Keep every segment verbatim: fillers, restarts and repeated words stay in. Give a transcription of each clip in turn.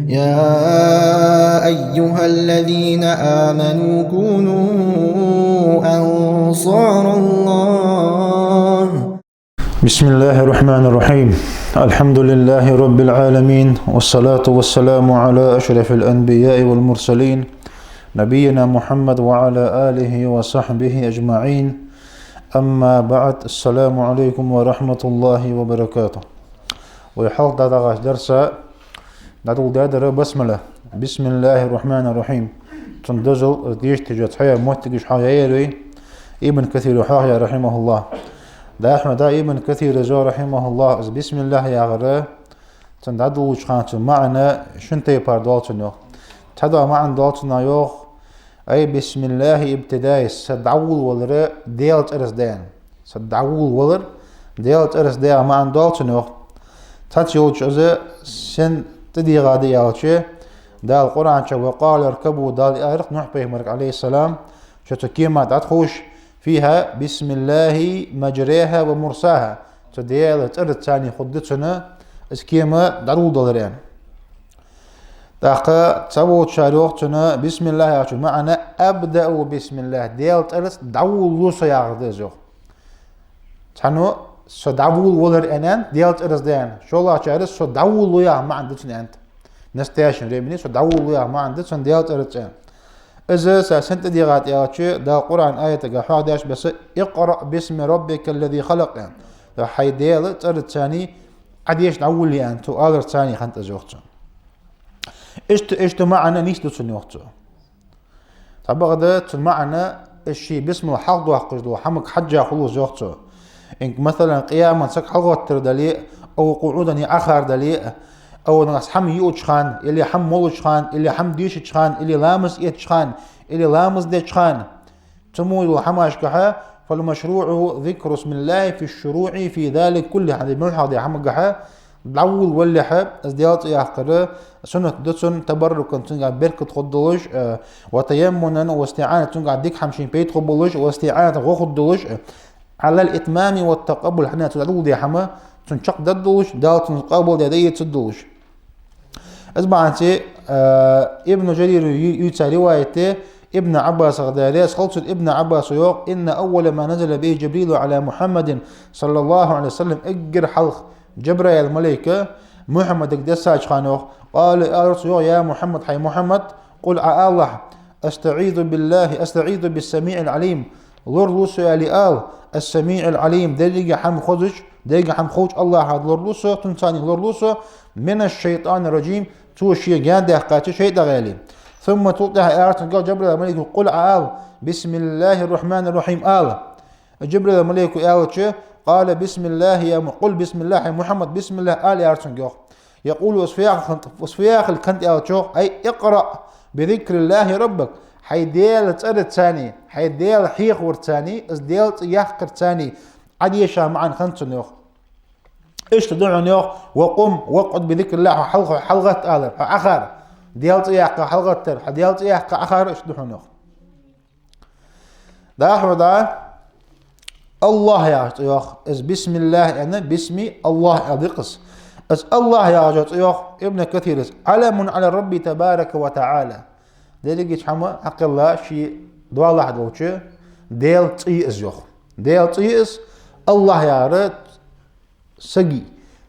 يا أيها الذين آمنوا كونوا أنصار الله. بسم الله الرحمن الرحيم. الحمد لله رب العالمين، والصلاة والسلام على أشرف الأنبياء والمرسلين، نبينا محمد وعلى آله وصحبه أجمعين. أما بعد، السلام عليكم ورحمة الله وبركاته. Вай хьалха дӀадахача дарса дӀадоладаьдар басмала. بسم الله الرحمن الرحيم. Цун дозал дешаш цхьа моттигаш хьаяьяр вай. Ибн Касира хьоахаяьр, رحمه الله. Дашма да Ибн Касира йоах, رحمه الله, из بسم الله яхар, цун дӀадоладеча хана цун маӀан шин тайпара доал цун йоах. Цхьа дола маӀан доал цун йоах: أي بسم الله ابتداء, са дӀаволавалар Даьла цӀерца да аьнна. Са дӀаволавалар Даьла цӀерца да яха маӀан доал цун йоах. Цхьацца йолча из сенна тӀадийгӀа да аьлча, Дала Къуръан чу: وقال اركبوا, Дала аьлар Нухь пайхамарга, عليه السلام, шо цу кема тӀа дӀатӀаховша, فيها بسم الله مجراها ومرساها. Цу Даьла цӀерца хургда цунна из кема дӀадоладалар аьнна. ТӀаккха цхьаволчар йоах цунна بسم الله яхачун маӀан: أبدأ بسم الله, Даьла цӀерца дӀаволалу со яхар да из йоах. Цхьанне со дӀаволавалар аьнна, Даьла цӀерца да аьнна. ШоллагӀчар со дӀаволалу яха маӀан да цун аьннад. Настоящем времени со дӀаволалу яха маӀан да цун Даьла цӀерца аьнна. Из са сенна тӀадийгӀад аьлча, Дала Къуръан аятага хьоахадаьча беса: اقرأ باسم ربك الذي خلق аьнна. Хьай Даьла цӀерца Ӏа деша дӀаволале аьнна, цо аларца хиннад из йоах цо. Иштта, иштта маӀан нийса да цун йоах цо. Цхьабакъда цун маӀан из ший бисмал хьалхадоаккхаш дола хӀамага хьежжа хул из йоах цо. Инг, масала, къияман саг хьалгӀаттар дале а, أو قعودا, е Ӏохар дале а, أو нагахь хӀама юача хана, или хӀама молача хана, или хӀама дешача хана, или ламаз эцача хана, или ламаз деча хана. Цу мо йола хӀамашкахьа, فالمشروع ذكر اسم الله في الشروع في ذلك كله. Хьан де муьлхьал де хӀамагахьа дӀаволавалалехьа, из Даьла цӀи яккхар суннат да цун, تبركا, цунгахь беркат хургдолаш, э, وتيمنا واستعانة, цунгахь дика хӀама шийна пайда хургболаш, واستعانة, гӀо хургдолаш, э, على الإتمام والتقبل, хӀана аьлча цо дӀадоладаь хӀама цун чакхдаргдолаш, Дала цунна къоабалдаь дӀаэцаргдолаш. Из бахьанца, э, Ибн Жарира ю-, ювцар риваят да Ибн Ӏаббасах дар, из хилча Ибн Ӏаббаса йоах: إن أول ما نزل به جبريل على محمد صلى الله عليه وسلم, эггара хьалха Жабраил малайк Мухьаммадага дессача хана йоах, قال, аьлар цо йоах: يا محمد, хӀай Мухьаммад, قل, Ӏа алалахь, أستعيذ بالله, أستعيذ بالسميع العليم, лоралу со, аьле, ала, السميع العليم, деррига хӀама хозача, деррига хӀама ховча АллахӀах лоралу со, цунцара лоралу со, من الشيطان الرجيم, цо ше гаьна даьккхача шайтӀах, аьле. ثم, цул тӀехьагӀа аьлар цунга Жабраил малайко: قل, Ӏа ала, بسم الله الرحمن الرحيم, ала. Жабраил малайко аьлча, قال: بسم الله يا م-, قل بسم الله, хӀай Мухьаммад, бисмиллахӀ ала, аьлар цунга йоах. يقول, из фу яхилга хиннад, из фу яхилга хиннад аьлча йоах: أي اقرأ بذكر الله ربك, хӀай Даьла цӀерцара, хӀай Даьла хьехаварцара, из Даьла цӀи яккхарцара Ӏа деша маӀан хиннад цун йоах. Иштта да хьона йоах: وقم واقعد بذكر الله, хьо хьалха-, хьалгӀатта алар, хьо Ӏохар, Даьла цӀи яккха хьалгӀаттар, хьо Даьла цӀи яккха Ӏохар, иштта да хьона йоах. ДӀахо да, АллахӀ яхача цӀи йоах, из бисмиллахӀ аьнна, бисми АллахӀ аьнна да-кх из. Из АллахӀ яхача цӀи йоах Ибн Касира, علم على الرب تبارك وتعالى. Деррига хӀама хьакхелла ший доалахьа долча Даьла цӀи я из йоах. Даьла цӀи я из, АллахӀ яхар сага,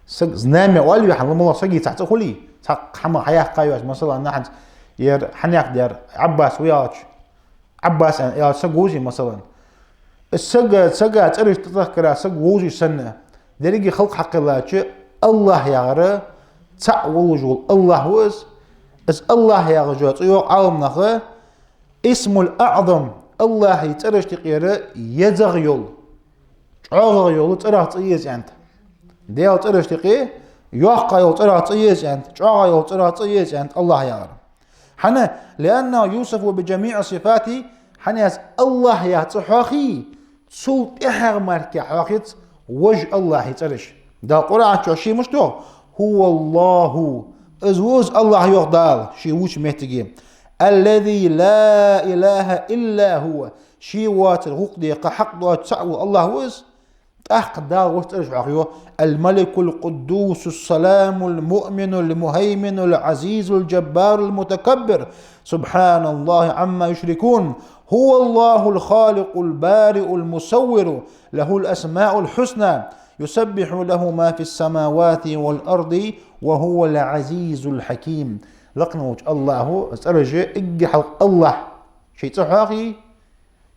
саг знамя оал вай хьона, ламалох сага цхьа цӀи хуле, цхьа хӀама хьаяккха йоацаш, масала, нахьанца ер хьанех дер, Ӏаббас ва аьлча, Ӏаббас аьнна, аьлча саг вовзий, масала. Сага, сага цӀераш тӀатохкар саг вовзаш санна, деррига халкъ хьакхеллача, АллахӀ яхар цаӀ волаш вола АллахӀ ва из. Из АллахӀ яхача цӀи йоах Ӏаламнаха, اسم الأعظم, АллахӀа цӀерашта юкъера езагӀа йола, чӀоагӀагӀа йола цӀерах цӀи я из аьннад. Даьла цӀерашта юкъе йоккхагӀа йола цӀерах цӀи я из аьннад, чӀоагӀагӀа йола цӀерах цӀи я из аьннад АллахӀ яхар. ХӀана? لأنه يوصف بجميع الصفات, хӀана аьлча АллахӀ яха цӀи хьоахий, цул тӀехьагӀа мара хьоахац вож АллахӀа цӀераш. Дала Къуръан чу ше мишта йоах: هو الله, из ва из АллахӀ, йоах Дала ший вувцача моттиге, الذي لا إله إلا هو, ше воацар гӀулакх декха хьакъ доацар цаӀ вола АллахӀ ва из, ТӀаккха Дала вокх цӀераш хьоахайо: الملك القدوس السلام المؤمن المهيمن العزيز الجبار المتكبر سبحان الله عما يشركون هو الله الخالق البارئ المصور له الأسماء الحسنى يسبح له ما في السماوات والأرض وهو العزيز الحكيم. Лакхаволча АллахӀа цӀераш, эггара хьалха АллахӀ ший цӀи хьоахайий,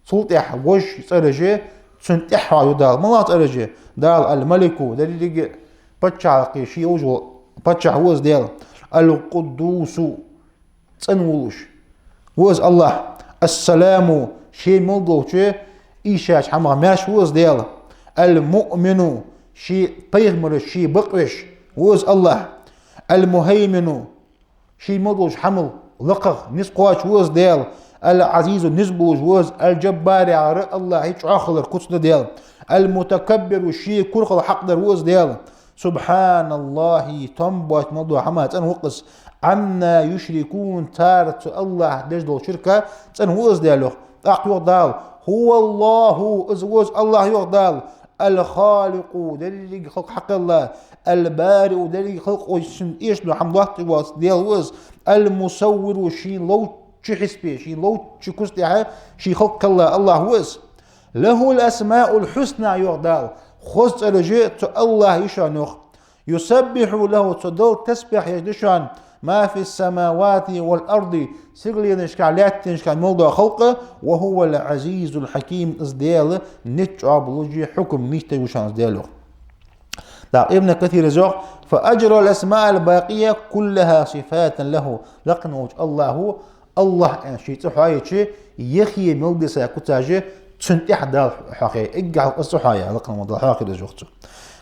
цул тӀехьа вож цӀераш, цун тӀехьа хьоахайо Дала. МалагӀа цӀераш? Дала الملك, деррига паччахьалкхе ше йолаш вола паччахь ва из Даьла. القدوس, цӀена волаш ва из АллахӀ. السلام, ше мел долча ийшача хӀамах маьрша ва из Даьла. المؤمن, ший пайхамараш ше бакъвеш ва из АллахӀ. المهيمن, ший мел долча хӀамал лакхагӀа низ кхоачаш ва из Даьла. العزيز, низ болаш ва из. الجبار яхар АллахӀа чӀоагӀа хилар куц да Даьла. المتكبر, ший кура хила хьакъ дар ва из Даьла. سبحان الله, товш боаца мел дола хӀама, цӀена ва-кх из. عما يشركون, цар цу АллахӀа деш дола ширк цӀена ва из Даьла, йоах. ТӀаккха йоах Дала: هو الله, из ва из АллахӀ, йоах Дала, الخالق, деррига халкъ хьакхелла, البارئ, деррига халкъ вай шийна эшаш дола хӀама лоаттадеш воаца Даьла ва из, المصور, шийна ловча хьисапе, шийна ловча куц тӀа ший халкъ кхелла АллахӀ ва из. له الأسماء الحسنى, йоах Дала, хоза цӀераш цу АллахӀа я шоана, йоах. يسبح له, цу Далла тасбихь еш да шоана, ما في السماوات والأرض, сигаленашкахь, лаьттанашкахь мел дола халкъ, وهو العزيز الحكيم, из Даьла низ чӀоагӀа болаш, хьукам нийсдеш ва шоана из Даьла, йоах. ТӀаккха Ибн Касира йоах: فأجرى الأسماء الباقية كلها صفات له. Лакхаволча АллахӀа АллахӀ аьнна ший цӀи хьоахайича, яхе мел дисса куцаш цун тӀехьа Дала хьоахайой, эггара хьалха из цӀи хьоахайой, лакхаволча Дала хьоахайир из, йоах цо.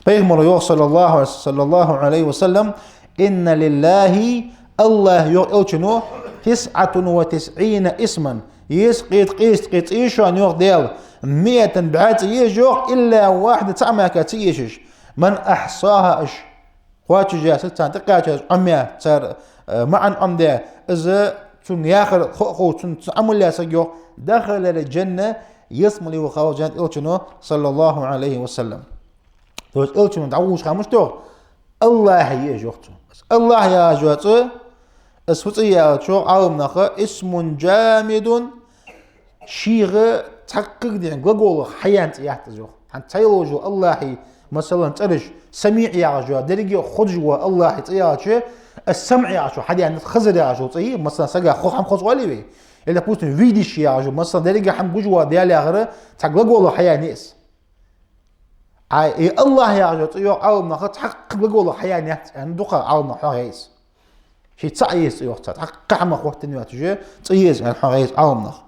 Пайхамара йоах, صلى الله عليه، صلى الله عليه وسلم: إن لله, АллахӀа, йоах Элчано, تسعة وتسعين اسما, дезткъеи ткъеи ткъеи цӀи я шоана, йоах Даьла, مائة, бӀаь цӀи я уж, йоах, إلا واحدة, цаӀ мара ца эшаш. من أحصاها, уж кхоачашъяь, саг царна тӀакхаьчача, Ӏомаяь, цар, э, маӀан Ӏомадаь, из цунна яхар хо-, ховш, цунна, цунна Ӏамал яь саг, йоах, دخل الجنة, ялсмале ваха ва из, аьннад Элчано, صلى الله عليه وسلم. То есть Элчано дӀаволлаш хӀама мишта да, йоах, АллахӀа я уж, йоах цо. АллахӀ яхаш йола цӀи, из фу цӀи я аьлча, йоах Ӏаламнаха, اسم جامد, шийга цхьаккха ден глаголах хьаяьнна цӀи яц из, йоах. ХӀанз цхьайола йолаш йола АллахӀа, масала, цӀераш, СамиӀ яхаш йола, деррига хозаш вола АллахӀа цӀи яьлча, из СамӀ яхачох хьадаьннад, Хизр яхаш йола цӀи, масала, сага хо-, хӀама хоза оалий вай? Или, допустим, Видящий яхаш йола, масала, деррига хӀама гуш вола Даьла яхар цхьа глаголах хьаяьннай из. Ай, и АллахӀ яхаш йола цӀи, йоах Ӏаламнаха, цхьаккха глаголах хьаяьнна яц, аьнна, дукха Ӏаламнаха хьоахайой из. Ший цаӀ я из цӀи, йоах, цхьа цхьаккха хӀамах хоттаденна йоацаш цӀи я из, аьнна, хьоахайой из Ӏаламнаха.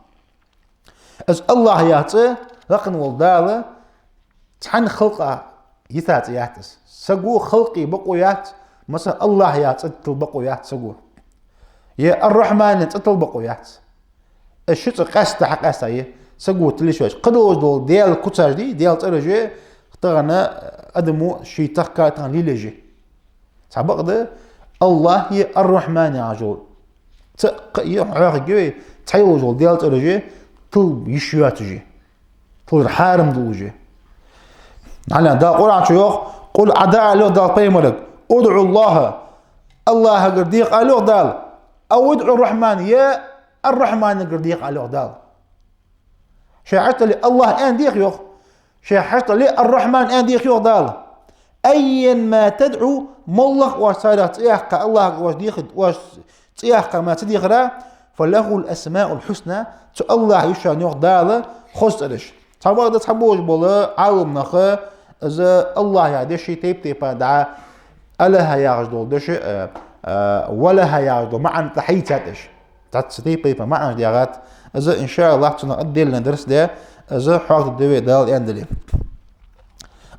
Из АллахӀ яха цӀи, лакхавола Дала цхьан халкъа йита цӀи яц из. Саго халкъе бокъо яц, масала, АллахӀ яха цӀи тилла бокъо яц саго. Е Ар-Рахьман яха цӀи тилла бокъо яц. Из ши цӀи къаьстта хьакъаьста я саго тилла йиш йоацаш. Кхыдолаш дола Даьла куцаш дий, Даьла цӀераш, тахан адамо ший тахка, тахан лелаеш я. Цхьабакъда АллахӀ е Ар-Рахьман яхаш йола цӀи кхы а хьоахаергья вай, цхьайола йолаш йола Даьла цӀераш тилла йиш йоацаш я, тилар хьарам долаш я. Дала Къуръан чу йоах: قل, Ӏа дӀаала, йоах Дала пайхамарга: ادعوا الله, АллахӀагара деха ала, йоах Дала, أو ادعوا الرحمن, е Ар-Рахьманагара деха ала, йоах Дала. Шоай хьаштале АллахӀ аьнна деха, йоах. Шоай хьаштале Ар-Рахьман аьнна деха, йоах Дала. أيا ما تدعوا, моллагӀа оаш царех цӀи яккха, АллахӀагара оаш деха, оаш цӀи яккха мара ца дехара, فله الأسماء الحسنى, цу АллахӀа я шоана, йоах Дала, хоза цӀераш. Цхьабакъда цхьаболаш бола Ӏаламнаха из АллахӀ яха дешай тайп-тайпара дӀа, Алахьа яхаш дола дешай, э, э, Валахьа яхаш дола маӀан тӀа хьаийцад уж. Цхьацца тайп-тайпара маӀанаш даьгӀад. Из, иншааллахӀ, цунах отдельный дарс да, из хьоахаде вай, Дала аьнна дале.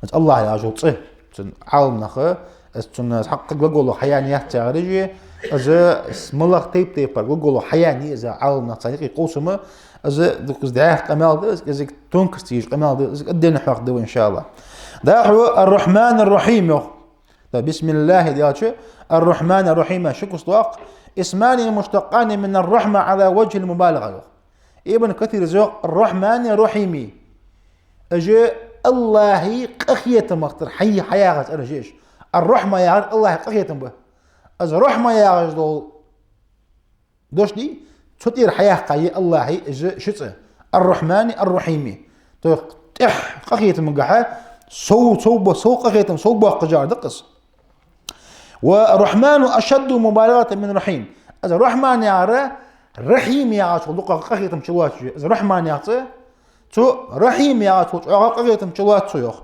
Из АллахӀ яхаш йола цӀи, цун Ӏаламнаха, из цун цхьаккха глаголах хьаяьнна яц яхараш я, из малагӀа тайп-тайпара глаголах хьаяьнна я из Ӏаламнаха цхьан юкъе къовсам, из дукха из дӀаьха къамаьл да, из, из тонкостей езаш къамаьл да, из отдельно хьоахаде вай, иншааллахӀ. ДӀахо Ар-Рахьман Ар-Рахьим йоах. Да, бисмиллахӀи даьлча, Ар-Рахьман Ар-Рахьим ши куц доаккх, اسمان مشتقان من الرحمة على وجه المبالغة йоах. Ибн Касира йоах: Ар-Рахьмани Рахьими. Уж АллахӀа къахетамах тӀара хьа-, хьаяхар цӀераш я уж. Ар-Рахьма яхар АллахӀа къахетам ба. Из Рахьма яхаш дола дош дий, цу тӀера хьаяьккхай АллахӀа уж ши цӀи. Ар-Рахьмани, Ар-Рахьими. То есть тӀех къахетамагахьа сов, сов бо-, сов къахетам, сов боаккхаш дар да-кх из. والرحمن أشد مبالغة من رحيم. Из Рахьман яхар Рахьим яхачул дукхагӀа къахетам чулоацаш я. Из Рахьман яха цӀи, цу Рахьим яхачул чӀоагӀа къахетам чулоац цо, йоах.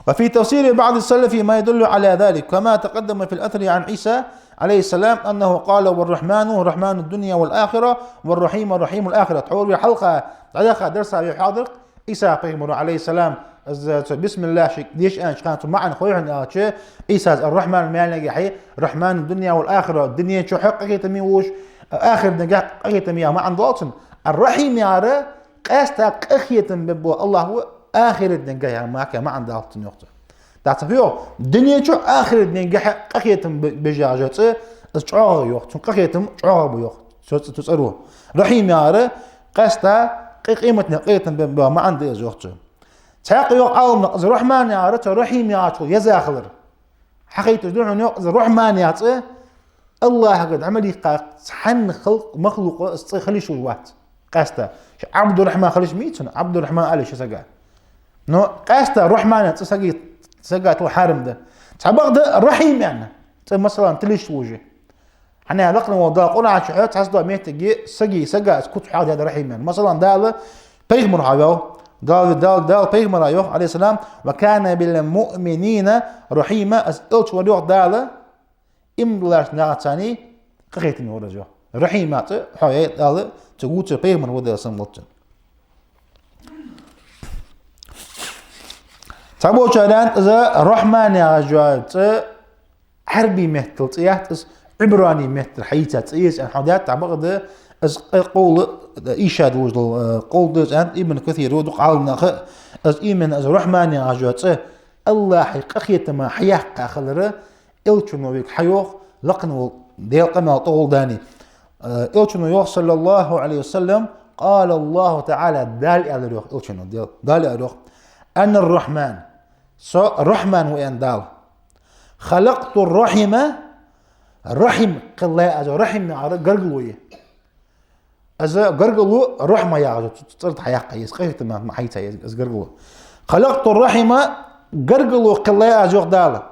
وفي تفسير بعض السلف ما يدل على ذلك، كما تقدم في الأثر عن عيسى عليه السلام أنه قال: والرحمن رحمن الدنيا والآخرة، والرحيم رحيم الآخرة. Тхьовра вай хьалха дӀадаьха дарсашка хьоадаьр-кх, Ӏийса пайхамара, Ӏалайхи ссалам, из цо бисмиллахӀ шийга деша аьннача хана цо маӀан хой хьона аьлча, Ӏийсас ар-Рахьман маӀан дагахьа, Рахьман дунья вал ахира, дунен чухь къахетаме волаш, ахирата дийнахьа къахетаме яха маӀан доал цун. Ар-Рахьим яхар къаьстта къахетам бергбола АллахӀ ва, ахирата дийнахьа яха маӀан доал цун, йоах цо. ТӀаккха цо фу йоах? Дунен чухь, ахирата дийнахьа къахетам бе-, беш яхаш йола цӀи, из чӀоагӀа, йоах, цун къахетам чӀоагӀа ба, йоах, цу цӀ-, цу цӀерах. Рахьим яхар къаьстта къе-, къематдийнахьа къахетам бе-, бе маӀан да из, йоах цо. Цхьаькха йоах Ӏаламнаха, из Рахьман яхар цу Рахьим яхачул еза хилар. Хьахайташ да хьона, йоах, из Рахьман яха цӀи АллахӀага дӀа ма лийкха цхьанне халкъ, махлукъа из цӀи хила йиш йолаш вац. Къаьстта. Ше Ӏабдуррахьман хила йиш мий цунна, Ӏабдуррахьман ала йиш я сага. Но къаьстта Рахьман яха цӀи сага, сага тилла хьарам да. Цхьабакъда Рахьим яха цӀи, масала, тилла йиш йолаш я. ХӀана аьлча лакхвола Дала Къуръан чу цхьацца дола моттиге сага, сага из куц хьоахадаьд Рахьим яха. Масала, Дала пайхамар хьавоал. Дала, Дала, Дала пайхамара йоах, Ӏалайхи ссалам: وكان بالمؤمنين رحيما. Из элча вар, йоах Дала, иман диллача нахаца къахетаме вар из, йоах. Рахьим яха цӀи хьоахаяьй Дала, цу вувцар пайхамар ва, Даьла салам хилда цунна. Цхьаболчар аьннад, из Рахьман яхаш йола цӀи Ӏарбий меттала цӀи яц из, Ӏибрани меттала хьаийца цӀи я из аьнна хьоахадаьд, цхьабакъда из къ-, къовл, ийша долаш дола, э, къовл да из аьннад Ибн Касира, дукха Ӏаламнаха, из именно из Рахьман яхаш йола цӀи АллахӀа къахетама хьаяьккха хилар, элчано вайга хьайоах, лакхвола Даьла къамаьл тӀагӀолла дале. Э, элчано йоах, صلى الله عليه وسلم: قال الله تعالى, Дала аьлар, йоах, элчано, Дала, Дала аьлар, йоах: أنا الرحمن, со Рахьман ва, аьннад Дала. خلقت الرحم, рахьим кхеллай аз, йоах, рахьим яхар гаргало я. Из гаргало Рахьма яхаш йола цӀи тӀа хьаяьккхай, из къахетама хьаийцай из, из гаргало. خلقت الرحم, гаргало кхеллай аз, йоах Дала.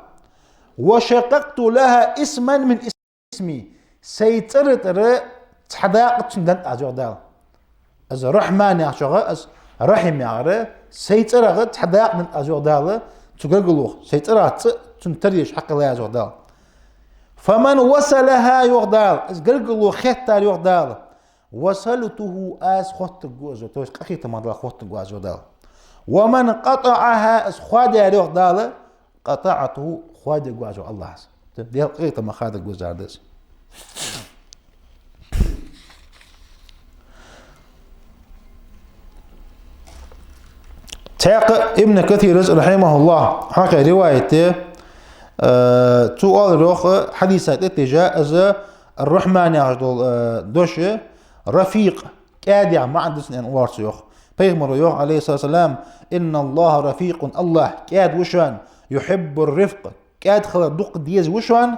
وشققت لها اسما من اسمي, сай цӀера тӀара цхьа дакъа цунна деннад аз, йоах Дала. Из Рахьман яхачох, из Рахьим яхар, сай цӀерах цхьа дакъа деннад аз, йоах Дала, цу гаргалох, сай цӀерах цӀи цунна тара еш хьакхеллай аз, йоах Дала. فمن وصلها, йоах Дала, из гаргало хеттар, йоах Дала, وصلته, аз хоттаргва из, то есть къахетамах Дала хоттаргва аз, йоах Дала. ومن قطعها, из хоадаьр, йоах Дала, قطعته, хоадергва аз, йоах АллахӀа из. Даьла къахетамах хоадергва из, зар да из. Цхьаькха Ибн Касира, рахьимахӀуллахӀ, хьоахаяь риваят я, э, цо оалар, йоах, хьадиса тӀатежа, из Ар-Рахьман яхаш дола, э, дош, рафикъ, кӀаьда яха маӀан да цун, аьнна, оалар цо, йоах. Пайхамара йоах, Ӏалайхи ссалату вассалам: إن الله رفيق, АллахӀ кӀаьда ва шоана, يحب الرفق, кӀаьда хилар дукха деза ва шоана,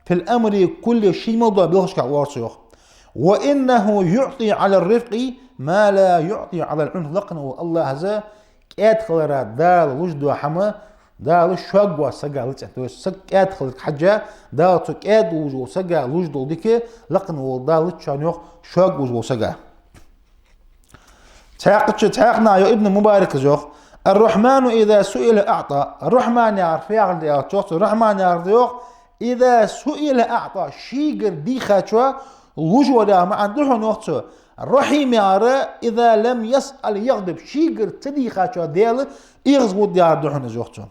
في الأمر كله, ший мел долча белхашка, оалар цо, йоах. وإنه يعطي على الرفق ما لا يعطي على العنف, лакхвола АллахӀа из кӀаьда хилара Дала луш дола хӀама Дала шога вола сага луц, аьнна. То есть саг кӀаьда хиларга хьежжа, Дала цу кӀаьда волаш волча сага луш дола дика лакхвола Дала луц шоана, йоах, шога волаш волча сага. Цхьаькхача, цхьаькханахьа йоах Ибн Мубарака, йоах: الرحمن إذا سئل أعطى. Рахьман яхар фу яхар да аьлча, йоах цо, Рахьман яхар да, йоах, إذا سئل أعطى, шийгара дийхачоа луш вар яха маӀан да хьона, йоах цо. Рахьим яхар, إذا لم يسأل يغضب, шийгара ца дийхачоа Даьла эгӀазвода яхар да хьона из, йоах цо.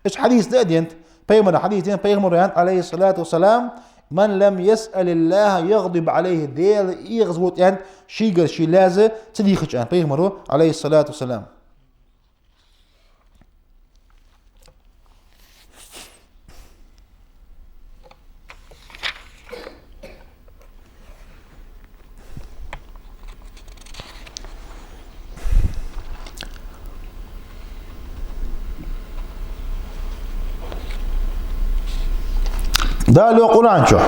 Иштта хьадис да а денад, пайхамара хьадис денад, пайхамара аьннад, Ӏалайхи ссалату вассалам: من لم يسأل الله يغضب عليه, Даьла эгӀазвода, аьннад, шийгара ше лаьца ца дийхача, аьннад пайхамара, Ӏалайхи ссалату вассалам. Дала йоах Къуръан чу: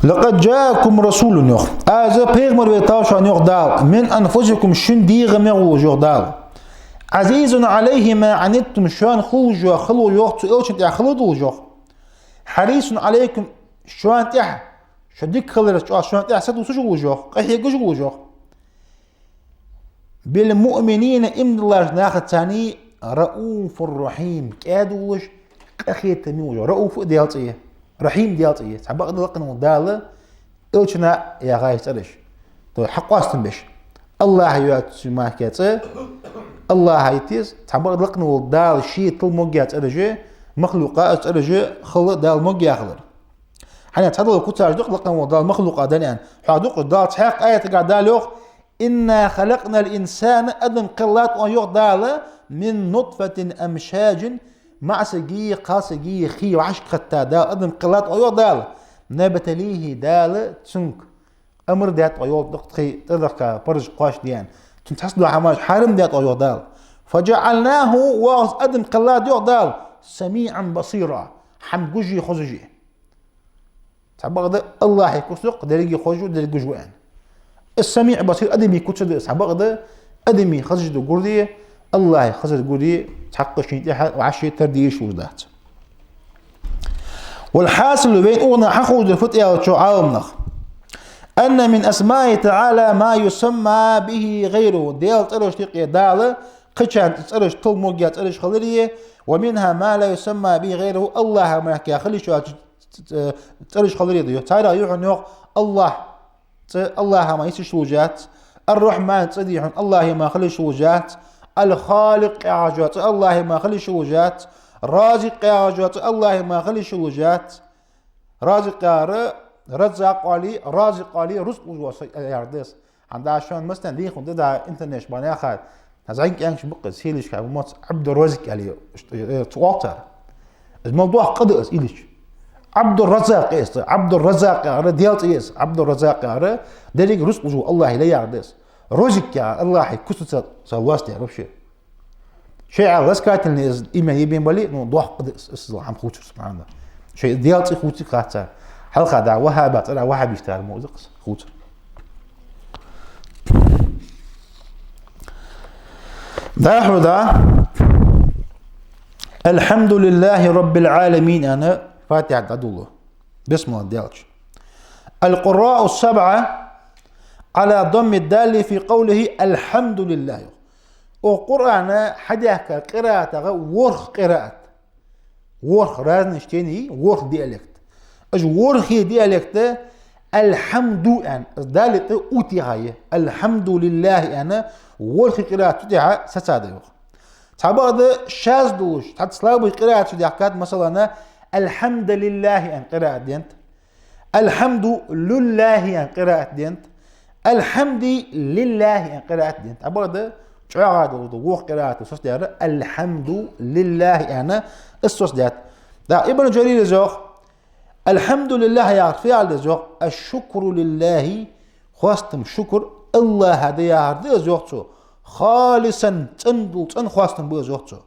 «لقد جاءكم رسول», йоах. Аз пайхамар вайтав шоана, йоах Дала, «من أنفسكم», шун дегӀамех волаш, йоах Дала. «عزيز عليه ما عنتم», шоана хулаш йоах, хало йоах, цу элчан тӀа хала долаш йоах. «حريص عليكم», шоана тӀа, шо дика хиларца чӀоагӀа шоана тӀа са дусаш волаш йоах, къахьегаш волаш йоах. «بالمؤمنين», иман диллача нахаца «رءوف رحيم», кӀаьда волаш, къахетаме волаш. Рауф а Даьла цӀи я, Рахьим Даьла цӀи я. Цхьабакъда лакхвенна волча Дала элчана яьхай цӀераш, то хьакъоастам беш. АллахӀа йоацача мара цӀи, АллахӀа йитас, цхьабакъда лакхвенна волча Дала ший тилла могъяь цӀераш, махлукъа а цӀераш хала Дала могъяь хилар. ХӀана, цхьадола куцаш дукха лакхвенна волча Дала махлукъа да аьнна. Хьа дукха Дала цхьаькха аятагахь Дала йоах: «إنا خلقنا الإنسان», адам кхеллад оаха, йоах Дала, «من نطفة أمشاج», маӀасагеи кхалсагеи хий вӀашкахетта Дала адам кхеллад оаха, йоах Дала, «نبتليه», Дала цунга амар даьд оаха, йоах, дукха тхий тӀадахка парзаш кхоачашде аьнна. Цунна цхьацца дола хӀамаш хьарам даьд оаха, йоах Дала. «فجعلناه», оаха из адам кхеллад, йоах Дала, «سميعا بصيرا», хӀама гуш а хозаш а. Цхьабакъда АллахӀа куц да-кх деррига хозаш ва, деррига гуш ва аьнна. Из «سميع بصير» адама куц да из. Цхьабакъда адама хазаш да гурде, АллахӀа хазар гурде, цхьаккха шийна тӀехьа вӀаши тара дезаш хӀама дац. والحاصل, вайна укханна хьаховш дар фуд аьлча, Ӏаламнаха: «أن من أسمائه تعالى ما يسمى به غيره». Даьла цӀерашта юкъе Дала кхычарна цӀераш тилла могъяь цӀераш хилари, «ومنها ما لا يسمى به غيره», АллахӀа мара хила йиш йоацаш цӀераш хилари да. Царех я хьона, йоах, АллахӀ цӀи, АллахӀа мара йисаш йолаш яц. «الرحمن» цӀи да хьона, АллахӀа мара хила йиш йолаш яц. «الخالق» яхаш йола цӀи, АллахӀа мара хила йиш йолаш яц. «الرازق» яхаш йола цӀи, АллахӀа мара хила йиш йолаш яц. «Разикъ» яхар, «Раззакъ» оале, «Разикъ» оале, рузкъ луш вола саг яхар да из. ХӀанз да шоана массанена дийхад, да, интернеташ бахьан яхар. ХӀанз зӀамига кӀаьнкаш ба-кх из, селишка, моц Ӏабдурразикъ аьле, э, цу оал цар. Из мел доккха къа да из, илича. Ӏабдурраззакъ я из, Ӏабдурраззакъ яхар, Даьла цӀи я из, Ӏабдурраззакъ яхар, деррига рузкъ луш вола АллахӀ я яхар да из. «Розикъ» яхар АллахӀа куцаца лоацадаьр вообще. Шоай ласкательный из имя ебен бале, ну, доккха да из, из хӀама хувцар, субхьаналлахӀ. Шоай Даьла цӀи хувцаргхац цар. Хьалха да ваххӀаба цӀерагӀа ваххӀабисташ дар мо из-кх из хувцар. ДӀахо да: «الحمد لله رب العالمين», аьнна, Фатихьа дӀадолалу. Бисмилла даьлча. «القراء السبعة على ضم الدال في قوله الحمد لله». Укх Къуръана хьадаьхка къираатагӀа ворхӀ къираат. ВорхӀ разные чтения, ворхӀ диалект. Уж ворхӀе диалекта «Алхьамду» аьнна, из дали тӀа у техай, «Алхьамдулиллахь» аьнна, ворхӀе къираат цу тӀехьа сацадаь, йоах. Цхьабакъда шаз долаш, цхьацца слабый къираат чу даьхкад, масала, «Алхьамдалиллахь» аьнна къираат денад. «Алхьамду лиллахь» аьнна къираат денад. «Алхьамди лиллахь» аьнна къираат денад. Цхьабакъда чӀоагӀа долаш да ворхӀ къираат соцадаьр, «Алхьамду лиллахь» аьнна, из соцадаьд. ТӀаккха Ибн Джарира йоах: «Алхьамдулиллахь» яхар фу яхар да из, йоах, «Аш-шукру лиллахь», хоастам, шукр АллахӀа да яхар да из, йоах цо. «Халисан», цӀена дола, цӀена хоастам ба из, йоах цо.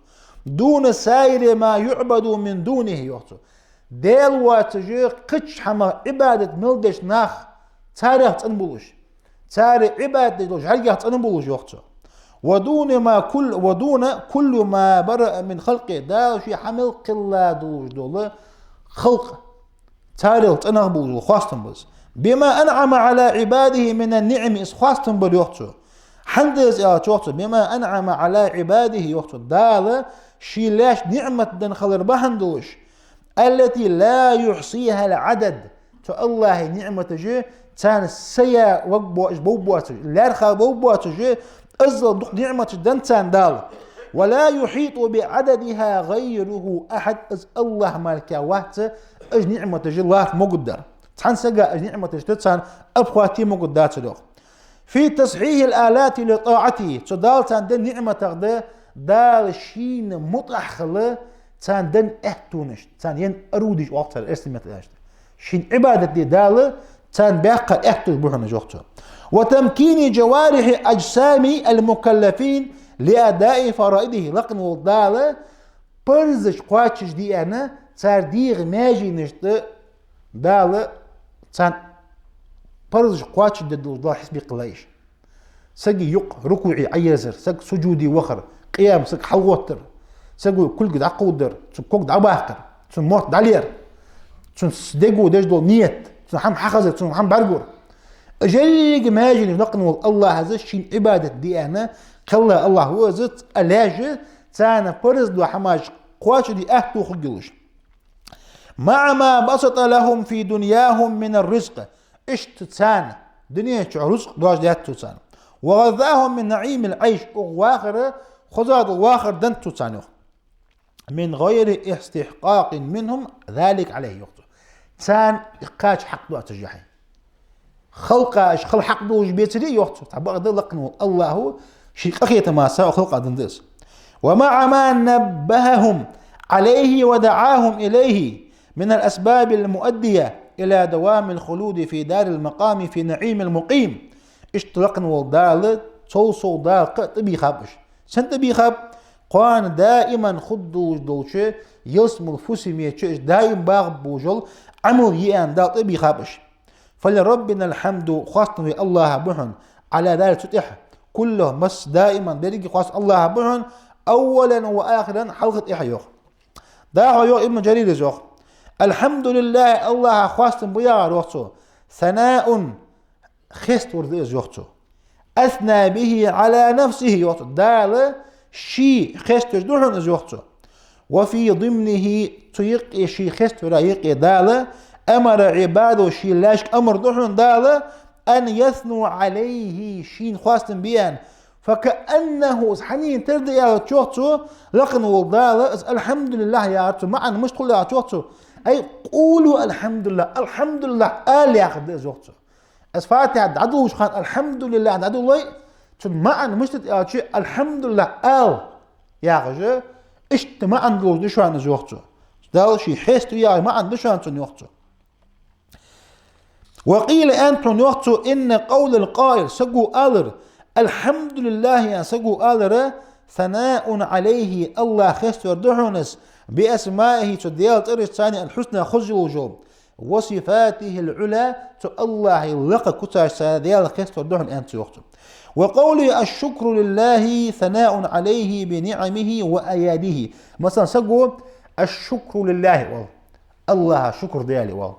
«Дуна саири ма юӀбаду мин дунихь», йоах цо. Даьла воацаш кхыча хӀамах Ӏибадат мел деш нах, царех цӀена болаш. Цар Ӏибадат деш долча хӀамаех цӀена болаш, йоах цо. «Ва дуна ма кулл-, ва дуна кулли ма бараа мин халкъихь», Дала ший хьа мел кхелла долаш дола халкъ, царех цӀенах болаш дола хоастам ба из. «Бима анӀама Ӏала Ӏибадихь минан-ниӀам», из хоастам бар, йоах цо. ХӀана да из аьлча, йоах цо, «бима анӀама Ӏала Ӏибадихь», йоах цо, Дала ший лаьшта ниӀмат денна хилар бахьан долаш. «Аллати ла юхьсихьал Ӏадад». Цу АллахӀа ниӀматаш, царна са я вагбо-, бовбоацаш, лаьрхӀа бовбоацаш, иззал дукха ниӀматаш денна царна Дала. «Ва ла юхьитӀу би Ӏададихьа гӀайрухьу ахьад», из АллахӀ мара вац уж ниӀматаш лархӀа могаргдар. Цхьан сага уж ниӀматашта царна обхватить могаргдацар, йоах. «Фи тасхьихьил алати ли тӀаӀатихь», цу Дала царна денна ниӀматех да Дала шийна мутӀахь хила царна денна аьттонаш, царна енна орудиеш оал цар эрсий меттала аьлча. Шийна Ӏибадат де Дала царна баьккха аьттонаш ба хьона, йоах цо. «Ва тамкини джаварихьи аджсамил мукаллафин ли адаи фараидихь», лакхвенна волча Дала парзаш кхоачашде аьнна, цар дегӀа маьженашта Дала царна парзаш кхоачашдергдолаш Дала хьисап бе кхеллай уж. Сага юкъ рукуӀе Ӏоерзар, саг сужуде вахар, къиям саг хьалгӀоттар, сага кулг дӀакховдар, цун ког дӀабаккхар, цун мотт дӀалер, цун с-, дего деш дола ният, цун хӀама хьахазар, цун хӀама бӀаргагур. Уж еррига маьженаш лакхвенна вола АллахӀа шийна Ӏибадат де аьнна кхелла АллахӀ ва из, а лаьш царна парз дола хӀамаш кхоачашде аьттув хургйолаш. مع ما بسط لهم في دنياهم من الرزق. Иштта царна дунен чу рузкъ доаржадаьд цо царна. وغذاهم من نعيم العيش. Укх вахара хоза дола вахар деннад цо царна, йоах. من غير استحقاق منهم ذلك عليه, йоах цо. Царна кхача хьакъ доацаш яхье. Халкъа уж хила хьакъ долаш бецаре, йоах цо, цхьабакъда лакхвенна вола АллахӀа ший къахетама сага халкъа денна да из. ومع ما نبههم عليه ودعاهم إليه من الأسباب المؤدية إلى دوام الخلود في دار المقام في نعيم المقيم. Иштта лакхвенна вола Дала цул сов Дала кхы а тӀабийхаб уж. Сенна тӀабийхаб? Кхоана даиман хургдолаш долча ялсмала фусаме чу уж даим багӀаргболаш бола Ӏамал е аьнна Дала тӀабийхаб уж. فلربنا الحمد, хоастам вай АллахӀа ба хьона, على ذلك, цу тӀехьа, كله, масса, даиман, беррига хоастам АллахӀа ба хьона, أولا وآخرا, хьалха тӀехьа, йоах. ДӀахо йоах Ибн Жарира из, йоах: الحمد لله, АллахӀа хоастам ба яхар, йоах цо, ثناء, хеставар да из, йоах цо. أثنى به على نفسه, йоах цо. Дала ше хеставеш да хьона из, йоах цо. وفي ضمنه, цу юкъе, ше хеставара юкъе Дала أمر عباده, ший лаьшка амар да хьона Дала, أن يثنوا عليه, шийна хоастам бе аьнна. فكأنه, из хьанна тара да аьлча, йоах цо, лакхвенна вола Дала, из الحمد لله яхар цун маӀан мишта хул аьлча, йоах цо: أي قولوا الحمد لله, الحمد لله ала яхар да из, йоах цо. Из Фатихьат дӀадолалуча хана الحمد لله дӀадолалой, цун маӀан мишта да аьлча, الحمد لله ала яхаш, иштта маӀан долаш да шоана из, йоах цо. Дала ше хеставу яхаш маӀан да шоана цун, йоах цо. وقيل, аьннад хьона, йоах цо, إن قول القائل, саго алар, الحمد لله аьнна саго алар, ثناء عليه, АллахӀ хеставар да хьона из, بأسمائه, цу Даьла цӀерашца, الحسنى, хоза йолаш йола, وصفاته العلى, цу АллахӀа лакха куцашца Даьла хеставар да хьона, аьннад цо, йоах цо. وقوله الشكر لله ثناء عليه بنعمه وأياده. Масала, саго الشكر لله оал, АллахӀа шукр де аьле оал.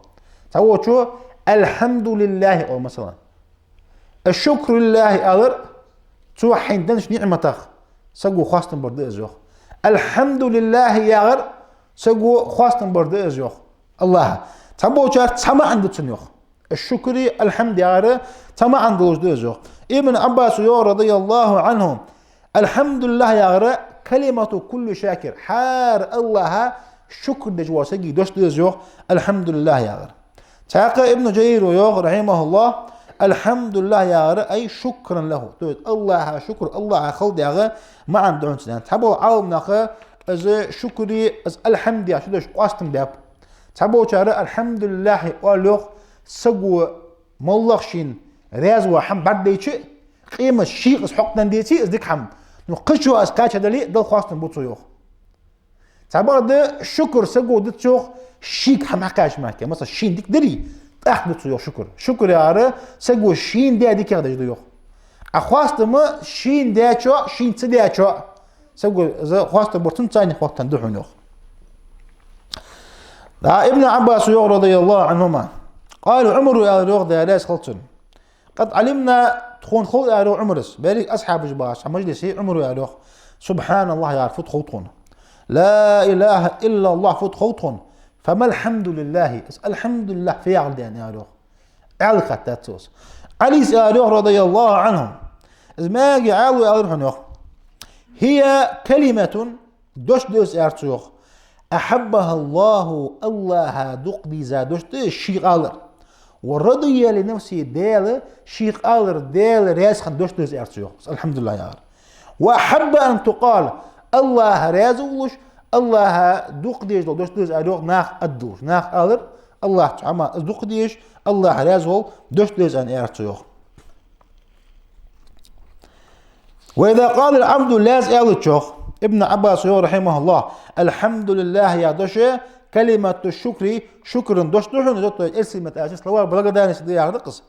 Цхьаволчо الحمد لله оал, масала. الشكر لله алар, цо хьайна деннача ниӀматах саго хоастам бар да из, йоах. الحمد لله яхар, саго хоастам бар да из, йоах, АллахӀа. Цхьаболчар цхьа маӀан да цун, йоах. الشكر, الحمد яхар цхьа маӀан долаш да из, йоах. Ибн Ӏаббаса йоах, رضي الله عنه, الحمد لله яхар كلمة كل شاكر, хӀара АллахӀа шукр деш вола сага дош да из, йоах, الحمد لله яхар. ТӀаккха Ибн Жарира йоах, رحمه الله, الحمد لله яхар أي شكرا له, то есть АллахӀа шукр, АллахӀа хала дегӀа маӀан да хьона цун. Цхьабола Ӏаламнаха из шукри, из الحمد яхача дош къоастам баьб. Цхьаболчар الحمد لله оал, йоах, саго моллагӀа шийна раьза вола хӀама бӀаргадайча, къемат шийкъас хьокхаденна деце, из дика хӀама. Ну, кхычо из кхаьчадале, Далла хоастам бу цо, йоах. Цхьабакъда шукр саго дац, йоах, шийга хӀама хьакхаьчача мара. Масала, шийна дика дарий, тӀаккха ду цо, йоах, шукр. Шукр яхар саго шийна даь диках деш да, йоах. А хоастам шийна даьчоа, шийна ца даьчоа, саго из хоастам бар цунца цхьана хьокхаденна да хьона, йоах. ДӀа Ибн Ӏаббаса йоах, رضي الله عنهما, قال عمر, аьлар, йоах, Даьла раьза хилва цунна. قد علمنا, тхона хов, аьлар, йоах, Ӏумара. Берригаш асхьабаш бахача мажлисе Ӏумара аьлар, йоах: سبحان الله яхар фуд хов тхона. لا إله إلا الله фуд хов тхона. فما الحمد لله, из الحمد لله фу яхилга да, аьлар, йоах. Ӏаьлас хаьттад цо из. Ӏалис аьлар, йоах, رضي الله عنه. Из маьга Ӏаьлас аьлар хьона, йоах: هي كلمة, дош да из, аьлар цо, йоах. أحبها الله, АллахӀа дукха дийза дош да из, шийга алар. ورضي لنفسه, Даьла шийга алар, Даьла раьза хинна дош да из, аьлар цо, йоах, الحمد لله яхар. وأحب أن تقال, АллахӀ раьза волаш, АллахӀа дукха дезаш дола дош да из, аьлар, йоах, наха аргдолаш. Наха алар, АллахӀ цу хӀаман из дукха дезаш, АллахӀ раьза вола дош да из, аьнна, аьлар цо, йоах. وإذا قال العبد, лаьца аьлча, йоах, Ибн Ӏаббаса йоах, رحمه الله, الحمد لله яха дош, كلمة الشكر, шукра дош да хьона из, то есть эрсий меттала аьлча слова благодарности да яхар да-кх из.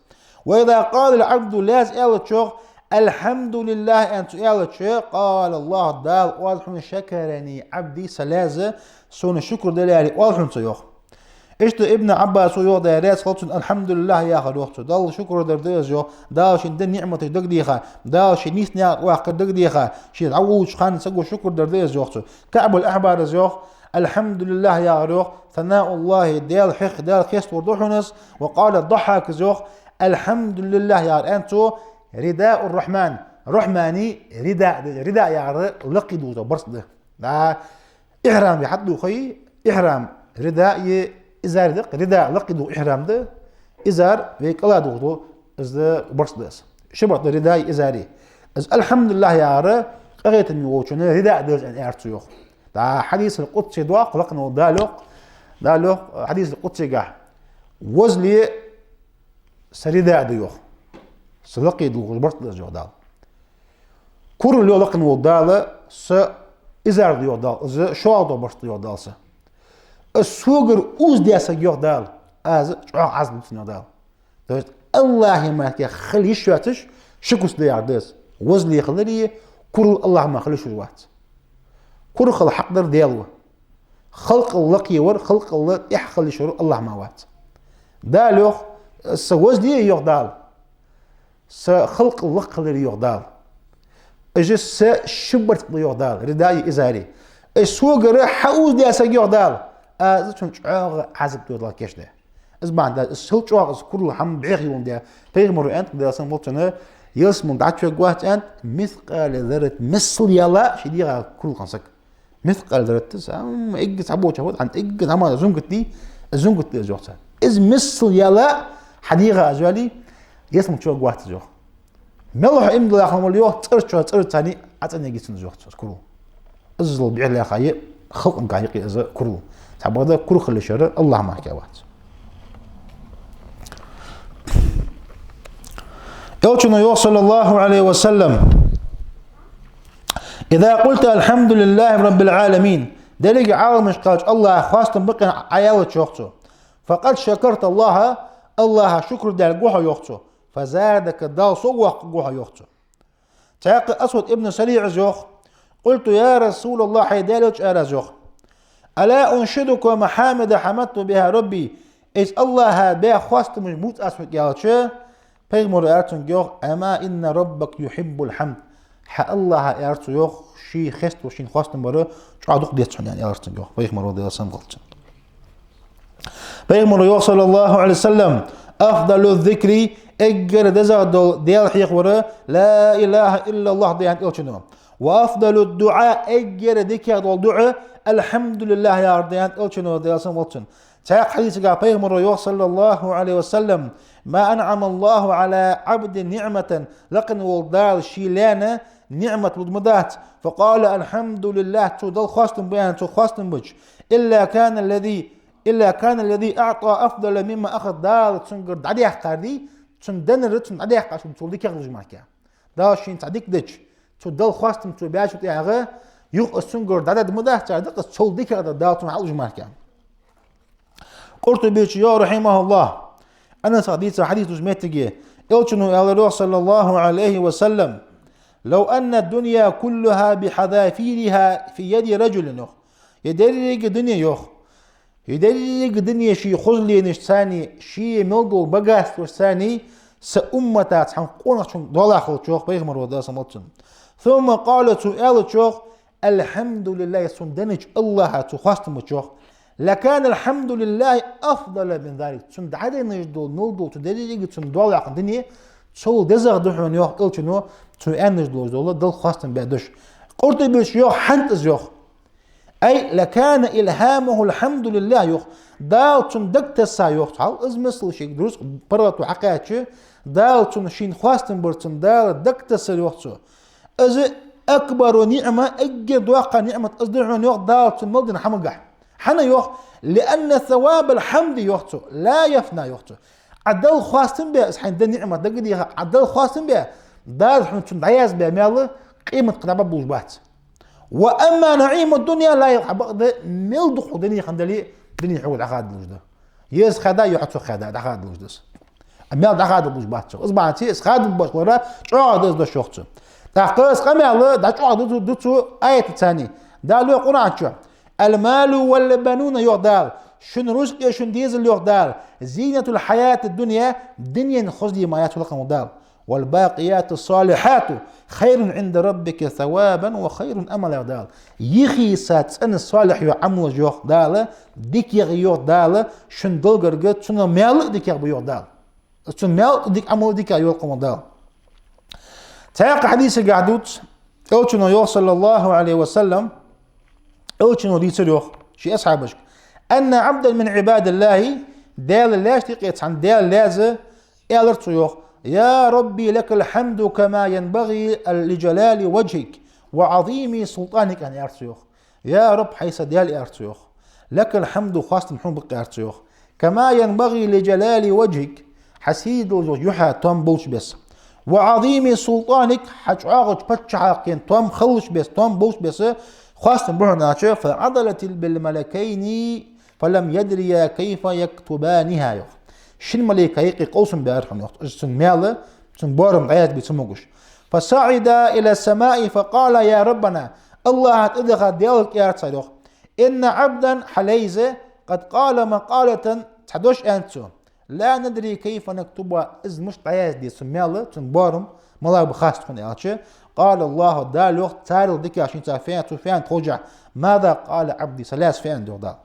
وإذا قال العبد, лаьца аьлча йоах, الحمد لله аьнна цо аьлча, قال الله, Дала оал хьона: شكرني عبدي, са лаьца сона шукр даьд аьле оал хьона цо йоах. Иштта Ибн Ӏаббаса йоах, Даьла раьза хилва цунна, الحمد لله яхар йоах цо. Далла шукр дар да из йоах, Дала шийна денна ниӀматаш дагадеха, Дала ший нийса наькъа тӀа ваккхар дагадеха, ше дӀаволлача хана саго шукр дар да из йоах цо. КаӀбул-Ахьбара из йоах, الحمد لله яхар йоах, ثناء الله, Даьла хьехар, Даьла хеставар да хьона из, وقال الضحاك из йоах, الحمد لله яхар аьнна цо, رداء الرحمن, Рахьмана ридаъ да, ридаъ яхар лакхе дувцаш дола барзкъа да. Да, ихьрам вай хьатӀадувхе, ихьрам ридаъ е изар да-кх, ридаъ лакхе дувха ихьрам да, изар вай кӀала дувхаш дола из барзкъа да из. Ши барзкъа да ридаъи изари. Из الحمد لله яхар къахетаме волчунна ридаъ да из аьнна аьлар цо йоах. Да, хьадисул къудси да-кх, лакхе вола Дала йоах, Дала йоах хьадисул къудсигахь: Веза ле, са ридаъ да йоах. Са лакхе дувхаш барзкъа да из йоах Дала. Курал йоах лакхе вола Дала, са изар да йоах Дала, из шоллагӀа дола барзкъа да йоах Дала са. Из согара узде саг йоах Дала, аз чӀоагӀа Ӏазап лу цунна йоах Дала. То есть АллахӀа мара кхы хила йиш йоацаш ши куц да яхар да из. Веза ле хилари, курал АллахӀа мара хила йиш йолаш вац. Кура хила хьакъ дар Даьла ва. Халкъал лакхе вар, халкъал тӀехьа хила йиш яр АллахӀ мара вац. Дала йоах, са веза ле йоах Дала, са халкъал лакха хилари йоах Дала. Из са ши барзкъа да йоах Дала, ридаъи изари. Из согара хьаузде саг йоах Дала, аз цунна чӀоагӀа Ӏазап лу йоах Дала кийчдаь. Из бахьан да, из сел чӀоагӀа из курал хӀама бӀеха юлан да. Пайхамара аьннад, Даьла салам хилда цунна, ялсмала дӀачуваргвац аьннад, مثقال ذرة, миссел яла ший дегӀа курал хинна саг. مثقال ذرة, сам эггара цхьаболча хӀама, хьан эггара хӀама зунгат дий, зунгат да из йоах цар. Из миссел яла хьа дегӀа из йоале, ялсмала чуваргвац из йоах. Мел хьо иман дилла хинна вале йоах, цӀерача цӀерца цхьана Ӏа цӀенъергья цунна из йоах цо, из курал. Иззал бӀеха лаьрхӀа я халкъа гӀа юкъе из курал. Цхьабакъда кура хила йиш яр АллахӀ мара кхы вац. Элчано йоах, صلى الله عليه وسلم: إذا قلت الحمد لله رب العالمين, деррига Ӏаламаш кхеллача АллахӀа хоастам ба аьнна Ӏа аьлча йоах цо, فقد شكرت الله, АллахӀа шукр даьлла ва хьо йоах цо, فزادك, Дала сов воаккхаргва хьо йоах цо. Цхьаькха Асвад ибн СаригӀа из йоах: قلت يا رسول الله, хӀай Даьла элча, аьлар аз йоах, ألا أنشدك محامد حمدت بها ربي, из АллахӀа баь хоастамаш бувций аз хьога аьлча, пайхамара аьлар цунга йоах: أما إن ربك يحب الحمد. Хьа АллахӀа, аьлар цо йоах, ше хеставар, шийна хоастам бар чӀоагӀа дукха деза хьона, аьнна аьлар цунга йоах пайхамара, Даьла салам хилда цунна. Пайхамара йоах, صلى الله عليه وسلم: أفضل الذكر, эггара дезагӀа дола Даьла хьехавар, لا إله إلا الله да аьннад элчано. وأفضل الدعاء, эггара дикагӀа дола дуӀа, الحمد لله яхар да аьннад элчано, Даьла салам хилда цунна. Цхьаькха хьадисагахь пайхамара йоах, صلى الله عليه وسلم: ما أنعم الله على عبد نعمة, лакхе вола Дала ший лаьна ниӀмат лургдац, فقال الحمد لله, цо Далла хоастам бу аьнна, цо хоастам бича, إلا كان الذي إلا كان الذي أعطى أفضل مما أخذ, Дала цунгара дӀадаьккхар дий, цунна деннар, цунна дӀадаьккхар цул дикагӀа луш мара кхы. Дала шийна цхьа дика дича, цо Далла хоастам цо баьчул тӀехьагӀа, юха из цунгара дӀадоаладаь ма дац цар, дакъа цул дикагӀа да Дала цунна хьалуш мара кхы. Къуртубечо йоах, رحمه الله, Анаса дийца хьадис дувцача моттиге, элчано аьлар йоах, صلى الله عليه وسلم: لو أن الدنيا كلها بحذافيرها في يد رجل, йоах. Ер деррига дуне йоах, ер деррига дуне ший хозленашца, ший мел дола богатствашца са уммата цхьан къонахчун дола хилча йоах пайхамара, Даьла салам хилда цунна. ثم قال, цо аьлча йоах: الحمد لله, цунна деннача АллахӀа цо хоастам бича йоах, لكان الحمد لله أفضل من ذلك, цунна дӀаденна дола мел дола цу деррига цунна дола яьккха дуне, цул дезагӀа да хьона йоах элчано, цо аьнна долаш дола Далла хоастам баь дош. Къуртубечо йоах, хӀанз из йоах. أي لكان إلهامه الحمد لله йоах. Дала цунна дагатесса йоах цо. Хьал из миссел шийга дурус паргӀато хьакхаьчача, Дала цунна шийна хоастам бар цунна Дала дагатессар йоах цо. Из أكبر نعمة, эггара доккха ниӀмат из да хьона йоах Дала цунна мел денна хӀамагахь. ХӀана йоах? لأن ثواب الحمد йоах цо, لا يفنى йоах цо. Ӏа Далла хоастам баь, из хьайна денна ниӀмат дагадеха, Ӏа Далла хоастам баь, Дала хьона цунна дӀаязбаь маьл къематдийнахьа дӀабаргболаш бац. وأما نعيم الدنيا لا يفنى, хьа бакъда мел дукха хьона денна хинна дале, Дуне хьога дӀахадалуш да. Е из хадий, е хьо цох хадий, дӀахадалуш да из. А маьл дӀахадалуш бац цох. Из бахьанца из хадам беш валара чӀоагӀа да из дош, йоах цо. ТӀаккха из къамаьл дӀачӀоагӀа ду, ду цо аятаца. Дала йоах Къуръан чу: «المال والبنون», йоах Дала, шун рузкъа, шун дезал, йоах Дала, «زينة الحياة الدنيا», дунен хоза ма яц, йоах Дала. «والباقيات الصالحات خير عند ربك ثوابا وخير أملا», йоах Дала. Йихийса цӀена салихӀ йола Ӏамалаш, йоах Дала, дикагӀа, йоах Дала, шун долгарга, цунна маьл а дикагӀа ба, йоах Дала. Цун маьл а дика, Ӏамал а дика, йоах Дала. Цхьаькха хьадисагахь дувц, Элчано йоах, صلى الله عليه وسلم, Элчано дийцар, йоах, ший асхьабашка: «أن عبدا من عباد الله», Даьла лаьшта юкъе цхьан Даьла лаьза, аьлар цо, йоах: «يا رب لك الحمد كما ينبغي لجلال وجهك وعظيم سلطانك», аьнна, аьлар цо, йоах. «Я Рабб, хьай са Даьла», аьлар цо, йоах. «لك الحمد», хоастам хьона ба-кх, аьлар цо, йоах. «كما ينبغي لجلال وجهك», хьа сий долча юхьа тоам болча беса. «وعظيم سلطانك», хьа чӀоагӀача паччахьалкхен тоам хилча беса, тоам болча беса, хоастам ба хьона, аьлча, «فعضلت بالملكين فلم يدريا كيف يكتبانها», йоах. Шин малейка юкъе къовсам баьр хьона, йоах. Уж цун маьл, цун боарам дӀаязбе ца могаш. «فصعدا إلى السماء فقالا يا ربنا», АллахӀа тӀадахача Даьлага аьлар цар, йоах: «إن عبدا», хьа лайза, «قد قال مقالة», цхьа дош аьннад цо, «لا ندري كيف نكتبها», из мишта дӀаязде, цун маьл, цун боарам малагӀа ба хац тхона, аьлча, «قال الله», Дала йоах, царел дикагӀа шийца фу аьннад, цо фу аьннад тховжахь: «ماذا قال عبدي», са лаьза фу аьннад, йоах Дала.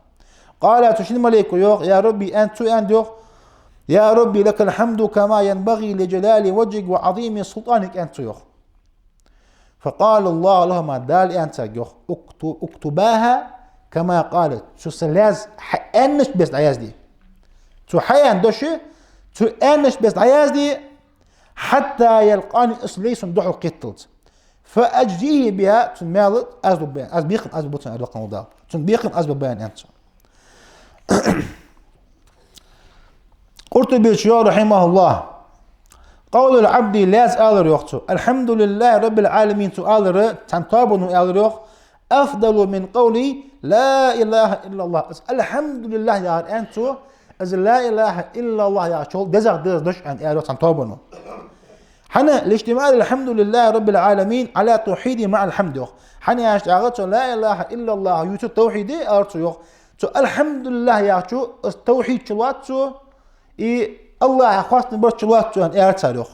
«قال», цу шин малейко йоах: «يا ربي», аьннад цо, аьннад, йоах, «يا ربي لك الحمد كما ينبغي لجلال وجهك وعظيم سلطانك», аьннад цо, йоах. «فقال الله لهما», Дала аьннад царга, йоах: «اكت-، اكتباها كما قالت». Цо са лаьза хьааьннача беса дӀаязде. Цо хьааьнна дош, цо аьннача беса дӀаязде, «حتى يلقاني», из лай сона духьал кхеталца. «فأجزيه بها», цун маьл аз лургба, аз бекхам аз бергба цунна, аьннад Дала. Цун бекхам аз бергба, аьннад цо. Къуртубечо йоах, رحمه الله: «قول العبد», лаьза алар, йоах цо, «الحمد لله رب العالمين», цо алар, цхьан тоабано аьлар, йоах, «أفضل من قول لا إله إلا الله». Из «الحمد لله» яхар, аьннад цо, из «لا إله إلا الله» яхачул дезагӀа да из дош, аьнна, аьлар цхьан тоабано. ХӀана? «لاجتماع الحمد لله رب العالمين على التوحيد مع الحمد», йоах. ХӀана аьлча, аьлар цо, «لا إله إلا الله» ювцар тавхьид я, аьлар цо, йоах. Цу «الحمد لله» яхачо из тавхьид чулоац цо, и АллахӀа хоастам бар чулоац цо, аьнна, аьлар цар, йоах.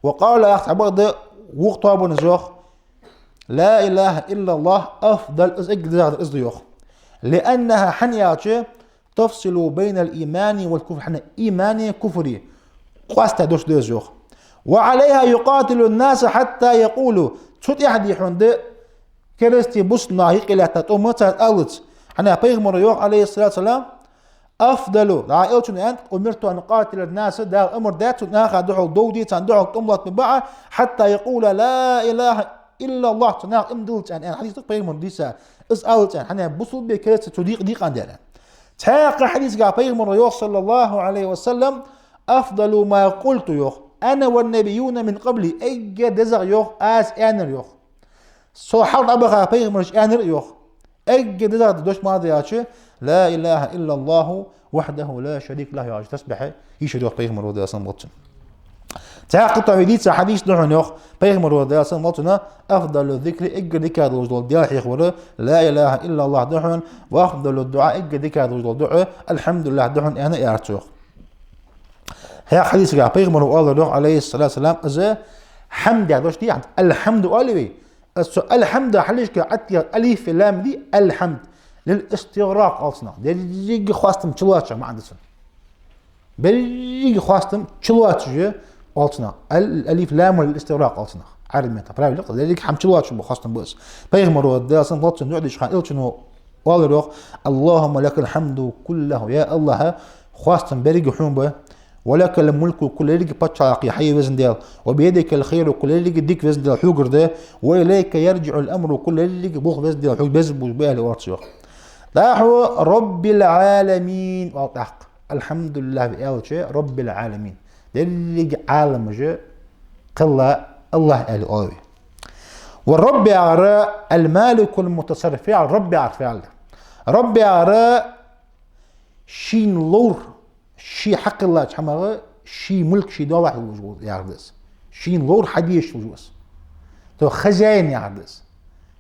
«وقال الآخر», цхьабакъда вокх тоабано йоах: «لا إله إلا الله أفضل», из эггара дезагӀдар из да, йоах. «لأنها», хӀана аьлча, «تفصل بين الإيمان والكفر», хӀана, имани куфри къоастаеш дош да из, йоах. «وعليها يقاتل الناس حتى يقولوا», цу тӀехьа, дий хьона, да керастий бусалба наха юкъе лаьтта тӀом царца алац. ХӀана, пайхамара йоах, عليه الصلاة والسلام: «أفضل», дӀа Элчано аьннад: «أمرت أن أقاتل الناس», Дала амар даьд сона наха духьал дов де, царна духьал тӀом латтабе бакъахьа, «حتى يقولوا لا إله إلا الله», цу наха иман диллалца, аьнна, аьнна, хьадис да-кх пайхамара дийца. Из аллалца, аьнна, хӀана, бусалба керастий цу декъа декъан дера. Цхьаькха хьадисагахь пайхамара йоах, صلى الله عليه وسلم: «أفضل ما قلت», йоах, «أنا والنبيون من قبلي», эггара дезагӀа, йоах, аз аьннар, йоах. Со хьалха дӀабаха пайхамараш аьннар, йоах. Эггара дезагӀа дош малагӀа да аьлча, «لا إله إلا الله وحده لا شريك له», яхача тасбихьа йийшар, йоах, пайхамара, Даьла салам хилда цунна. Цхьаькха тӀа вай дийца хьадис да хьона, йоах, пайхамара, Даьла салам хилда цунна: «أفضل الذكر», эггара дикагӀа долаш дола Даьла хьехавар, «لا إله إلا الله» да хьона, «وأفضل الدعاء», эггара дикагӀа долаш дола дуӀа «الحمد لله» да хьона, аьнна, аьлар цо, йоах. Хьа хьадисагахь пайхамара оалар, йоах, عليه الصلاة والسلام, из хьамд яха дош, дий хьона, «الحمد» оалий вай, из цу «الحمد» хьалхашка Ӏоттадаь алиф, лам, дий, «الحمد», «للاستغراق» оал цунах. Деррига хоастам чулоацаш яха маӀан да цун. Беррига хоастам чулоацаш я оал цунах. Ал-, алиф, лам, «للاستغراق» оал цунах. Ӏарбий меттала, правильно? Деррига хӀама чулоацаш бола хоастам ба из. Пайхамара, Даьла салам хилда цунна, дуӀа деш хана Элчано оалар, йоах: «اللهم لك الحمد كله», я АллахӀ, хоастам беррига хьона ба, «ولك الملك كله», еррига паччахьалкхе хьа я, Веза Даьла, «وبيدك الخير كله», еррига дика, Веза Даьла, хьогара да, «وإليك يرجع الأمر كله», еррига болх, Веза Даьла, хьога безаш ба, аьле, оал цо, йоах. ДӀахо «رب العالمين» оал тӀаккха. «الحمد لله» аьлча, «رب العالمين». Деррига Ӏаламаш кхелла АллахӀ аьле оал вай. «والرب» яхар «المالك المتصرف» яхар, «رب» яхар фиӀл да. «رب» яхар Шийна ловр, ше хьакхеллача хӀамах, ший мулк ший долахь луш ва яхар да из. Шийна ловр хьадеш луш ва из. То хозяин яхар да из.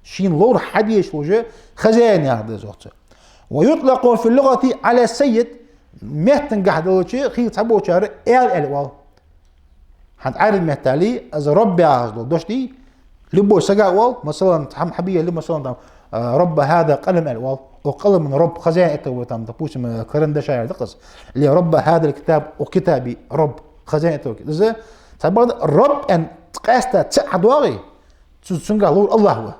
Шийна ловр хьадеш луш, хозяин яхар да из, йоах цо. ويطلق في اللغة على السيد, меттагахьа долча хий цхьаболчар аьла аьле оал. ХӀанз Ӏарбий меттала из рабб яхаш дола дош дий, любой сага оал, масала, хӀама хьабияле, масала, там, а, رب هذا القلم аьле оал. Укх къаламан рабб, хозяин этого, там, допустим, э, карандаша яхар да-кх из. Или رب هذا الكتاب, укх китаба рабб, хозяин этого. Из цхьабакъда рабб аьнна къаьстта цаӀ хьадоагӀе, цу-, цунгахьа ловр АллахӀ ва.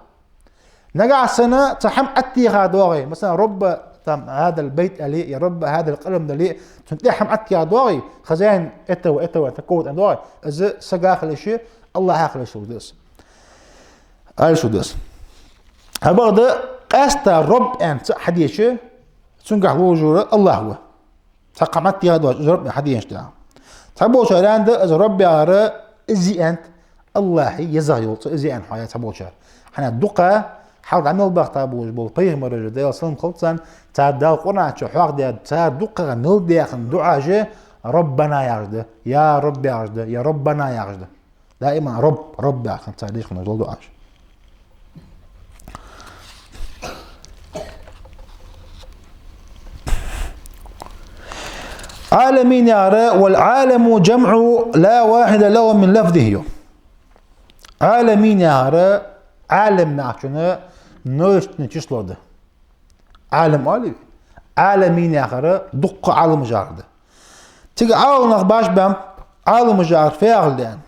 Нагахьа санна цхьа хӀама Ӏаттеха доагӀе, масала, رب, там, هذا البيت аьле, е رب هذا القلم дале, цунна тӀехьа хӀама Ӏаттеха доагӀе, хозяин этого, этого, такого-то аьнна доагӀе, из сага хила йиш я, АллахӀа хила йиш я из. Ала йиш я из. ХӀаьта бакъда къаьстта рабб аьнна цаӀ хьадеча, цунгахьа ловр АллахӀ ва. Цхьаккха хӀама Ӏаттеха доацаш, из рабб аьнна хьаденачул тӀехьагӀа. Цхьаболчар аьннад из рабб яхар из я аьннад, АллахӀа езагӀа йола цӀи из я аьнна хьоахадаьд цхьаболчар. ХӀана, дукха хьалха дӀа мел бахийта болаш бола пайхамараш, Даьла салам хилда царна, цар Дала Къуръан чу хьоахадаьд, цар дукхагӀа мел даьха дуӀаш ربنا яхаш да, я рабб яхаш да, я ربنا яхаш да. Даим рабб, рабб яхаш цар деш хинна дола дуӀаш. Ӏаламийн яхар, والعالم جمع لا واحد له من لفظه. Ӏаламийн яхар, Ӏалам яхачун множественное число да. Ӏалам оалий? Ӏаламийн яхар дукха Ӏаламаш яхар да. Цига Ӏаламнах башха ба, Ӏаламаш яхар фу яхилга да аьнна.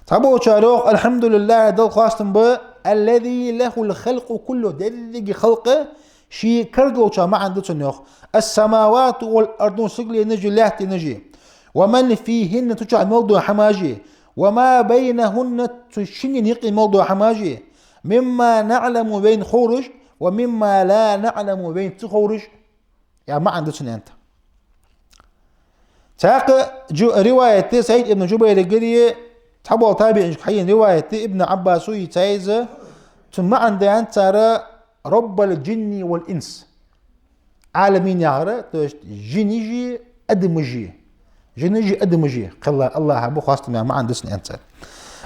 Цхьаболчар йоах: الحمد لله, Далла хоастам ба, الذي له الخلق كله, деррига халкъ ший кара долча маӀан да цун, йоах. السماوات والأرض, сигаленаши лаьттанаши, ومن فيهن, цу чу мел дола хӀамаши, وما بينهن, цу шинне юкъе мел дола хӀамаши, مما نعلم, вайна ховраш, ومما لا نعلم, вайна ца ховраш, яха маӀан да цун аьннад. Цхьаькха жу-, риваят да, СаӀид ибн Жубайрагара, цхьабола табиӀинашка хьаена риваят да, Ибн Ӏаббаса, цаӀ из, цун маӀан да аьннад цар رب الجن والإنس. Ӏаламийн яхар, то есть жинаши адамаши. Жинаши адамаши кхелла АллахӀа ба хоастам яха маӀан да цун аьннад цар.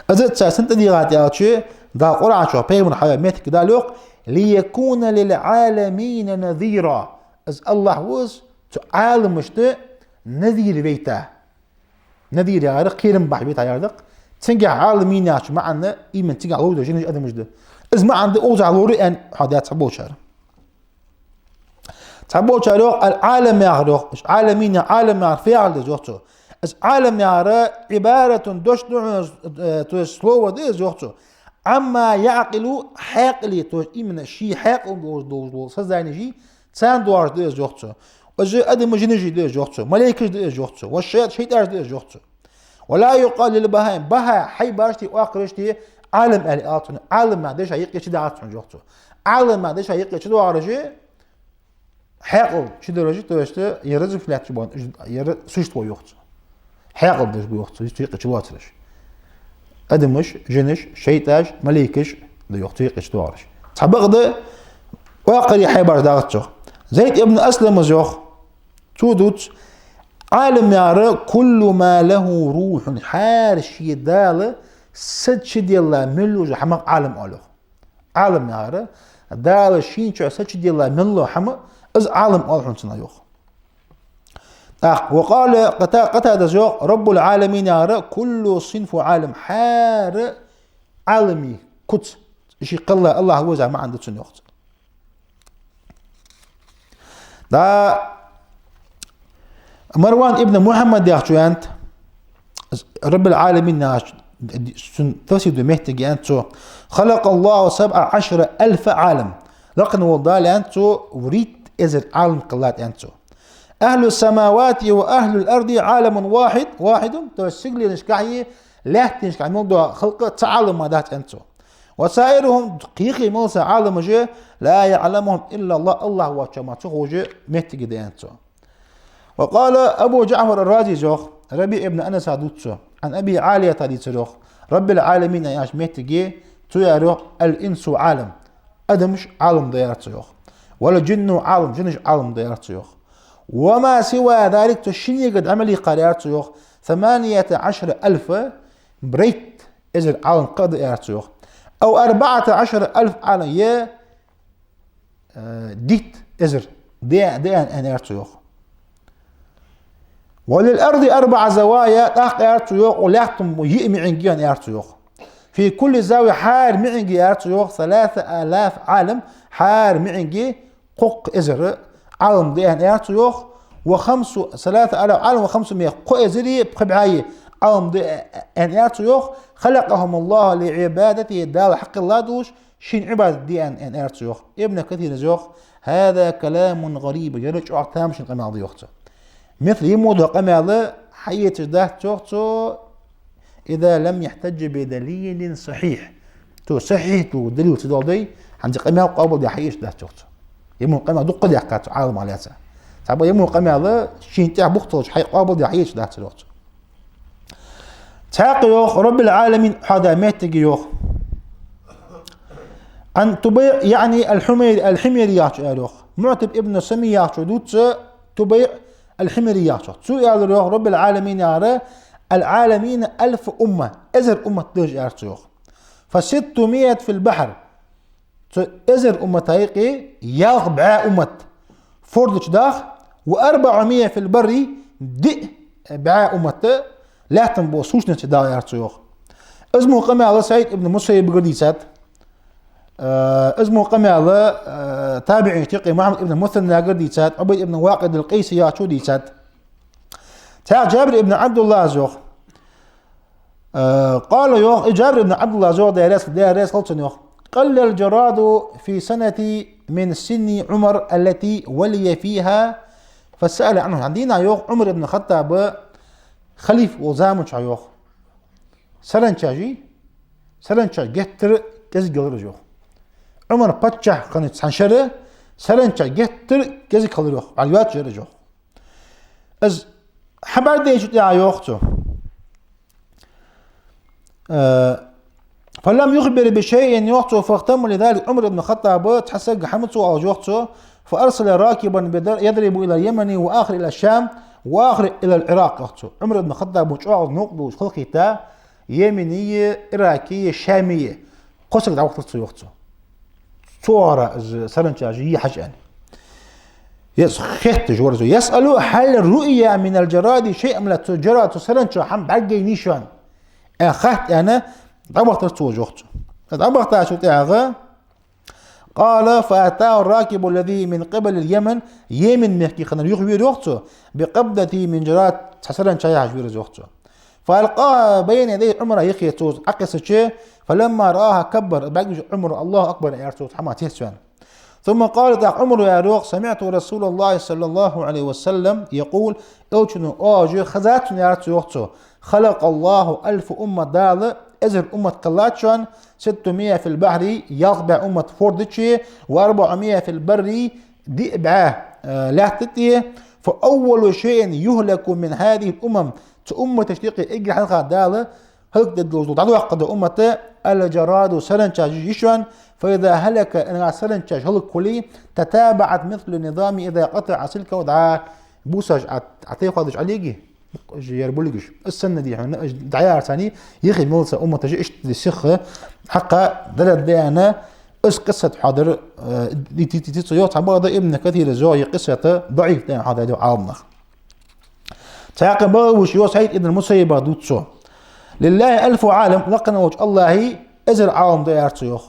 Из цар сенна тӀадийгӀад аьлча, Дала Къуръан чу пайхамар хьаваь моттиг Дала йоах: ليكون للعالمين نذيرا. Из АллахӀ ва из, цу Ӏаламашта назир вайта. Назир яхар кхерам бахьа вайта яхар да-кх. Цунгахьа Ӏаламийн яхача маӀан именно цунгахьа ловр да жинаш, адамаш да. Из маӀан да укхаза ловр аьнна хьоахадаьд цхьаболчар. Цхьаболчар йоах, العالم яхар йоах, Ӏаламийн, Ӏалам яхар фу яхилга да из, йоах цо. Из Ӏалам яхар عبارة, дош да хьона, э, то есть слово да из, йоах цо. عما يعقل, хьаькъале, то есть именно ший хьаькъал долаш, долаш дола созданеши, царна доагӀаш да из, йоах цо. Уж адамаши жинаши да из, йоах цо. Малейкаши да из, йоах цо. والشياط, шайтӀаши да из, йоах цо. ولا يقال للبهائم, бахьа, хьайбашта, оакхарашта Ӏалам аьле оал цунах. Ӏалам яха дешах юкъе чудоагӀац хьона, йоах цо. Ӏалам яха дешах юкъе чудоагӀараш хьаькъал чудераш, то есть, ер разумех лаьтташ ба, ер существо, йоах цо. Хьаькъал деш ба, йоах цо, цу юкъе чулоацараш. Адамаш, жинаш, шайтӀаш, малейкаш да, йоах цо, юкъе чудоагӀараш. Цхьабакъда оакхараш, хьайбаши доагӀац цох. Зайд ибн Аслама йоах, цо дувц: Ӏалам яхар كل ما له روح, хӀара ший Дала са чудилла мел йолча хӀамах Ӏалам оал, йоах. Ӏалам яхар, Дала шийна чу са чудилла мел йола хӀама, из Ӏалам оал хьона цунах, йоах. ТӀаккха, وقال Къата-, Къатадас йоах, رب العالمين яхар كل صنف عالم, хӀара Ӏалама куц, ший кхелла АллахӀ ва из яха маӀан да цун, йоах цо. Да, Марван ибн Мухьаммад яхачо аьннад, رب العالمين яхачун тафсир ду моттиге аьннад цо: خلق الله سبع عشر ألف عالم. Лакха вола Дала, аьннад цо, вурийтта эзар Ӏалам кхеллад, аьннад цо. أهل السماوات وأهل الأرض عالم واحد, واحد, то есть сигаленашкахьеи лаьттанашкахьеи мел дола халкъ цхьа Ӏалам мара дац, аьннад цо. وسائرهم, кхы-кхы мел йола Ӏаламаш, لا يعلمهم إلا الله, АллахӀ воацачоа мара ца ховш моттиге да, аьннад цо. وقال أبو جعفر الرازي йоах, РабиӀ ибн Анаса дувц цо, عن أبي عالية дийцар йоах, رب العالمين яхача моттиге цо аьлар йоах: الإنس عالم, адамаш Ӏалам да, аьлар цо, йоах. والجن عالم, жинаш Ӏалам да, аьлар цо, йоах. وما سوى ذلك, цу шиннега дӀа мел йийккхар, аьлар цо йоах, ثمانية عشر ألف, барайтта эзар Ӏалам кхы а да, аьлар цо йоах. أو أربعة عشر ألف عالم, е, э, дийтта эзар да, да аьнна, аьлар цо йоах. وللأرض أربع زوايا, тӀаккха, аьлар цо йоах, укх лаьттан йиъ миӀанга я, аьлар цо йоах. في كل زاوية, хӀара миӀанга, аьлар цо йоах, ثلاثة آلاف عالم, хӀара миӀанга кхоккха эзар Ӏалам да аьнна, аьлар цо йоах, وخمس, ثلاثة آلاف عالم وخمسمية, кхо эзари пхи бӀаьи Ӏалам да аьнна, аьлар цо йоах, خلقهم الله لعبادته, Дала хьакхелла долаш, шийна Ӏибадат де аьнна, аьнна, аьлар цо йоах. Ибн Касира йоах: هذا كلام غريب, ер чӀоагӀа тамашийна къамаьл да, йоах цо. Мисла ер мо дола къамаьл хьаэцаш дац, йоах цо, إذا لم يحتج بدليل صحيح. Цо сахьихь дола далил ца доаладе, хӀанз къамаьл къоабалде хьаэцаш дац, йоах цо. Ер мо къамаьл дукха даьккхад цо Ӏаламнаха лаьца. Цхьабакъда ер мо къамаьл шийна тӀехьа бух ца луш хьакъоабалде хьаэцаш дац, йоах цо. Цхьаькха йоах, رب العالمين хьоадаь моттиг я, йоах. عن طبيع, яъни, الحميري, الحميري яхачо аьлар, йоах. МуӀтаб ибн Самий яхачо дувц, طبيع الحميري яхачо. Цо аьлар, йоах, رب العالمين яхар, العالمين ألف أمة, эзар уммат да уж, аьлар цо, йоах. فستمية في البحر. Цу эзар уммата юкъе ялх бӀаь уммат форда чу да, وأربعمية في البر, диъ бӀаь уммат лаьттан бо сушна чу да, аьлар цо, йоах. Из мо къамаьл СаӀид ибн Мусаййибагара дийцад. Э, из мо къамаьл, э, табиӀинашта юкъе Мухьаммад ибн Мусаннагара дийцад, Ӏубайд ибн Вакъид ал-Къайси яхачо дийцад. Цхьаькха Джабир ибн Ӏабдуллахьа йоах. Э, قال, йоах, э, Джабир ибн Ӏабдуллахьа йоах, Даьла раьза, Даьла раьза хилва цунна, йоах: قل الجراد في سنة من سن عمر التي ولي فيها فسأل عنه. ХӀанз дийнахьа, йоах, Ӏумар ибн Хаттаб халифа волча заман чухь, йоах, саранчаш, саранчаш геттара кӀезига ялар уж, йоах. Ӏумар паччахь хиннача цхьан шера саранчаш геттара кӀезига хилар, йоах, вӀалла йоацаш яр уж, йоах. Из хьабӀаргадайчул тӀехьагӀа, йоах цо, э, فلم يخبر بشيء, йоах цо, فاهتم لذلك, Ӏумар ибн Хаттаба цхьа саг хӀама ца оалаш, йоах цо, فأرسل راكبا بدر-, يضرب إلى اليمن وآخر إلى الشام وآخر إلى العراق, йоах цо. Ӏумар ибн Хаттаба чӀоагӀа новкъа долаш халахетта, Йемене, Ираке, Шаме кхо саг дӀавахийтар цо, йоах цо. Цу оагӀора из саранчаш йий хьажа аьнна. Из хетташ вар из. يسأل هل رؤي من الجراد شيء أم لا, цу джарад, цу саранчоа хӀама бӀаргайайнай шоана, аьнна хатта аьнна, дӀабахийтар цо уж, йоах цо. ДӀабахийтачул тӀехьагӀа, قال فأتاه الراكب الذي من قبل اليمن, Йемен мехка хиннар юхавера, йоах цо, بقبضة من جراد, цхьа саранча яхьаш вера из, йоах цо. فألقاها بين يدي عمر, юхе цо из Ӏокхессача, فلما رآها كبر, бӀаргагуш Ӏумара الله أكبر аьлар цо, хӀама тесваьнна. ثم قال, тӀаккха Ӏумара аьлар, йоах: سمعت رسول الله صلى الله عليه وسلم يقول, Элчано оалаш хезад сона, аьлар цо, йоах цо: خلق الله ألف أمة, Дала эзар уммат кхеллад шоана, ستمية في البحر, ялх бӀаь уммат форда чу, وأربعمية في البر, диъ бӀаь, э, лаьтта тӀа. فأول شيء يهلك من هذه الأمم, цу умматашта юкъе эггара хьалха Дала хӀалакдергдолаш дола, дӀадоаккхаргдола уммат, الجراد, саранчаш я шоана, فإذا هلك, нагахь саранчаш хӀалакхуле, تتابعت مثل النظام إذا قطع سلكه, дӀа бусаш Ӏа-, Ӏотехадеш Ӏолеге, уж ер буллигаш, из санна, дий хьона, уж дӀаяьлча санна, юхе мел йола умматаш иштта сиха хьакха далар да аьнна, из къиссат хьоадаьр, э, ди-, ди-, ди-, ди-, цо йоах. Цхьабакъда Ибн Касира йоах, ер къиссат даӀиф да аьнна хьоадайд Ӏаламнаха. Цхьаькха БагӀавийс йоах, СаӀид ибн Мусаййибах дувц цо: لله ألف عالم, лакха волча АллахӀа эзар Ӏалам да, аьлар цо, йоах.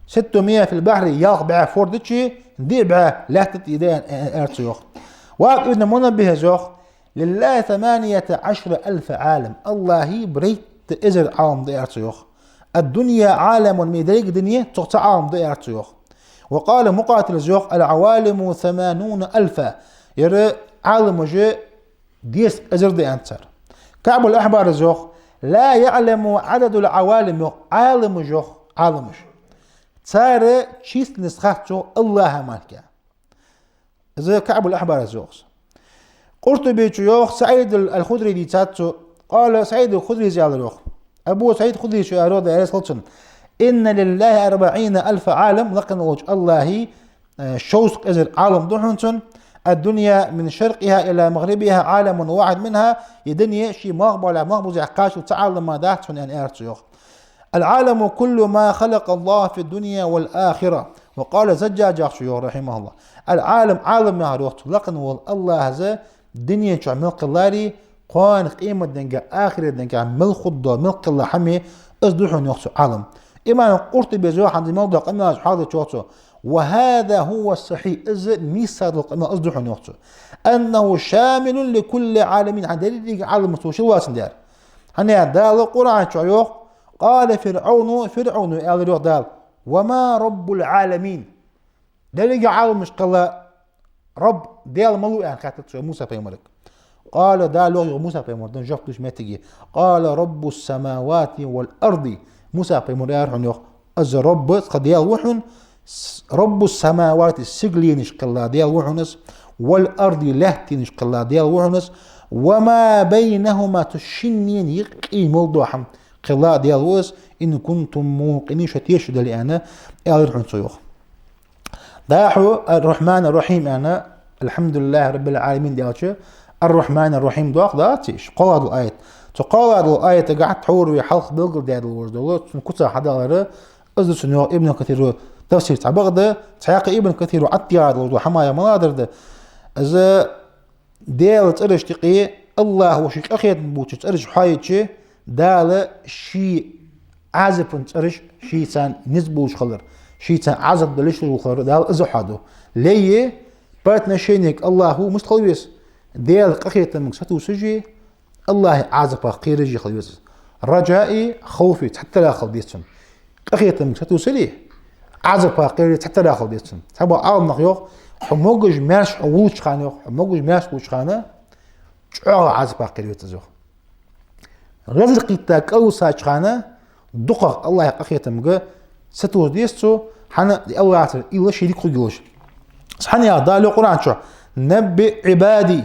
ستمية في البحر, ялх бӀаь форда чу, диъ бӀаь лаьтта тӀа да, аьлар цо, йоах. Вахьаб ибн Мунаббихьа йоах: لله ثمانية عشر ألف عالم, АллахӀа барайтта эзар Ӏалам да, аьлар цо, йоах. الدنيا عالم, ма деррига дуне цох цхьа Ӏалам да, аьлар цо, йоах. وقال مقاتل йоах: العوالم ثمانون ألفا, ер Ӏаламаш дезткъа эзар да, аьннад цар. КаӀбул-Ахьбара йоах: لا يعلم عدد العوالم, йоах, Ӏаламаш, йоах, Ӏаламаш. Цар численность хац, йоах, АллахӀа мара. Из КаӀбул-Ахьбара йоах. Къуртубечо йоах, СаӀид ал-, ал-Худри дийцад цо. قال, СаӀид ал-Худрис аьлар, йоах. Абу СаӀид Худрис аьлар, Даьла раьза хилва цунна: إن لله أربعين ألف عالم, лакха волча АллахӀа, э, шовзткъа эзар Ӏалам да хьона цун. الدنيا من شرقها إلى مغربها عالم واحد منها, ер дуне ший малхбоалехьа малхбузехьа кхаччалца цхьа Ӏалам мара дац хьона, аьнна, аьлар цо, йоах. العالم كل ما خلق الله في الدنيا والآخرة. وقال الزجاج, йоах цо, йоах, رحمه الله: العالم, Ӏалам яхар, йоах цо, лакха вола АллахӀа дунен чу мел хилари, кхоана къематденга, ахиратденга мел хургдола, мел хилла хӀама, из да хьона, йоах цо, Ӏалам. Имам Къуртубе йоах, хӀанз мел дола къамаьлаш хьалдича, йоах цо: وهذا هو الصحيح, из нийса дола къамаьл из да хьона, йоах цо. أنه شامل لكل العالمين, хӀана, деррига Ӏаламаш цо шийла вацандаь. ХӀана аьлча Дала Къуръан чу йоах: قال فرعون, ФирӀавно аьлар, йоах Дала: وما رب العالمين. Деррига Ӏаламашкахьа Рабб, Даьла, малув, аьнна, хаьттар цо Муса пайхамарга. قال, Дала йоах, йоах, Муса пайхамара, ден жоп луш моттиге: قال رب السماوات والأرض. Муса пайхамара аьлар хьона, йоах: из Рабб, тха Даьла ва хьона, с-, رب السماوات, сигаленашкахьа Даьла ва хьона из, والأرض, лаьттанашкахьа Даьла ва хьона из, وما بينهما, цу шиннена юкъе мел дола хӀама кхелла Даьла ва из, إن كنتم موقنين, шо тешаш дале, аьнна, аьлар хьона цо, йоах. ДӀахо الرحمن الرحيم аьнна, الحمد لله رب العالمين даьлча, الرحمن الرحيم доаккх, дац уж, кхоалагӀа дола аят. Цу кхоалагӀа долча аятагахьа тхьовра вай хьалха белгалдаь долаш дола, цун куцах хьадалар, из да цун, йоах Ибн Касира, тафсир цхьабакъда, цхьаькха Ибн Касира Ӏаттигар долаш дола хӀама яхар малагӀа дар да. Из Даьла цӀерашта юкъе, АллахӀа ший къахетам болча цӀераш хьоайича, Дала ший Ӏазапа цӀераш, шийца низ болаш хилар, шийца Ӏазап далаш хилар Дала из хьоаду. Ле, по отношению к АллахӀу мишта хила веза? Даьла къахетамга сатувсаш, АллахӀа Ӏазапах кхераш хила веза. رجاء, خوف, цхьатарра хила деза цун. Къахетамга сатувсари, Ӏазапах кхераш цхьатарра хила деза цун. Цхьабола Ӏаламнаха йоах, хьо могаш маьрша хьо волча хана, йоах, хьо могаш маьрша волча хана, чӀоагӀа Ӏазапах кхера веза из, йоах. Лазар кхийтта кӀалвисача хана дукхагӀа АллахӀа къахетамга сатувса деза цо, хӀана, АллахӀацара уйла ший дика хургйолаш. ХӀана аьлча Дала йоах Къуръан чу: نبئ عبادي,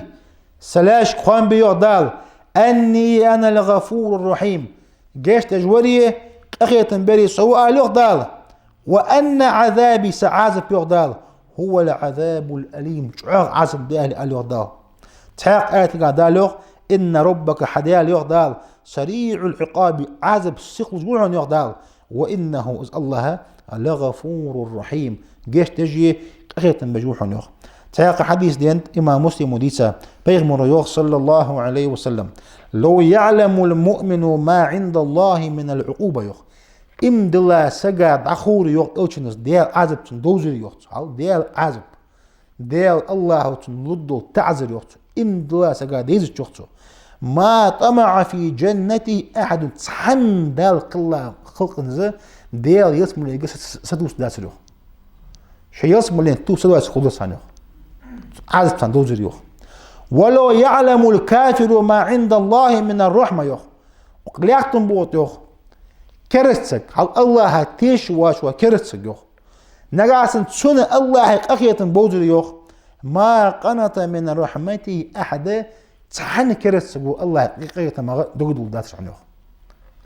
са лаьшка хоам бе, йоах Дала, أني أنا الغفور الرحيم, гешт деш вари, къахетам бери со ва ала, йоах Дала. وأن عذابي, са Ӏазап, йоах Дала, هو العذاب الأليم, чӀоагӀа Ӏазап да ала, йоах Дала. Цхьаькха аятагахьа Дала йоах: إن ربك, хьа Даьла, йоах Дала, سريع العقاب, Ӏазап сихлуш ва хьона, йоах Дала. وإنه, из АллахӀ, لغفور رحيم, гешт деш, къахетам беш ва хьона, йоах. Цхьаькха хьадис да имам Муслима дийца, пайхамара йоах, صلى الله عليه وسلم: لو يعلم المؤمن ما عند الله من العقوبة, йоах. Иман дилла сага дӀаховре, йоах, элчанас Даьла Ӏазап цунна довзаре, йоах цо. Хьал, Даьла Ӏазап. Даьла, АллахӀа цунна лургдола таӀазар, йоах цо, иман дилла сага дайзача, йоах цо. ما طمع في جنته أحد, цхьанне Дала кхелла халкъа из Даьла ялсмалега са-, са-, сатувсаш дацар, йоах. Ший ялсмален тувсаш сатувсаш хул цхьанне, йоах. Ӏазап цунна довзаре, йоах. ولو يعلم الكافر ما عند الله من الرحمة, йоах. Укх лаьттан бутт, йоах, керастаг, хьал АллахӀах тешаш вола керастаг, йоах. Нагахьа санна цунна АллахӀа къахетам бовзаре, йоах, ما قنط من رحمته أحد, цхьанне керастаго АллахӀа къахетамах дугадувлаш дацар хьона, йоах.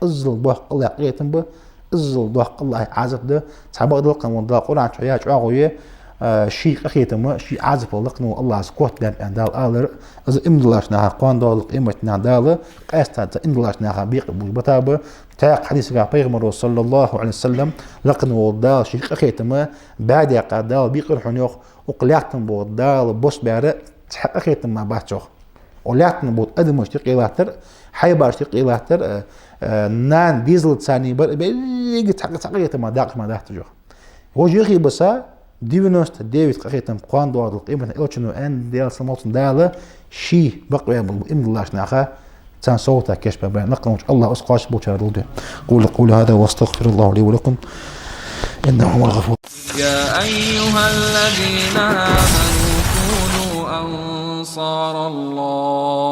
Иззал доккха АллахӀа къахетам ба, иззал доккха АллахӀа Ӏазап да. Цхьабакъда лакха вола Дала Къуръан чу яь чӀоагӀо я, а, ший къахетама, ший Ӏазапах лакха вола АллахӀа котбаьб аьнна Дала алар, из иман диллача наха кхоана доагӀа кхияматдийнахьа Дала къаьстта цу иман диллача наха бекъа буж бата ба. Цхьаькха хьадисагахьа пайхамара, صلى الله عليه وسلم, лакха вола Дала ший къахетама бӀаь даькъа Дала бийкъар хьона, йоах, укх лаьттан бутт Дала бос баьр цхьа къахетам мара бац, йоах. Укх лаьттан бутт адамашта юкъе латтар, хьайбашта юкъе латтар, э, э, нана дезалца царна бар, беррига цхьа, цхьа къахетам мара дакъа мара дац, йоах. Вож юхе бисса, девяносто девять къахетам кхоана доагӀа кхияматдийнахьа, элчано аьннад, Даьла салам хилда цунна, Дала ший бакъваь бола иман диллача наха царна совгӀатах кийчбаь ба. Лакха волча АллахӀа из кхоачаш болчарех лургда. أقول قولي هذا وأستغفر الله لي ولكم، إنه هو الغفور. يا أيها الذين آمنوا كونوا أنصار الله.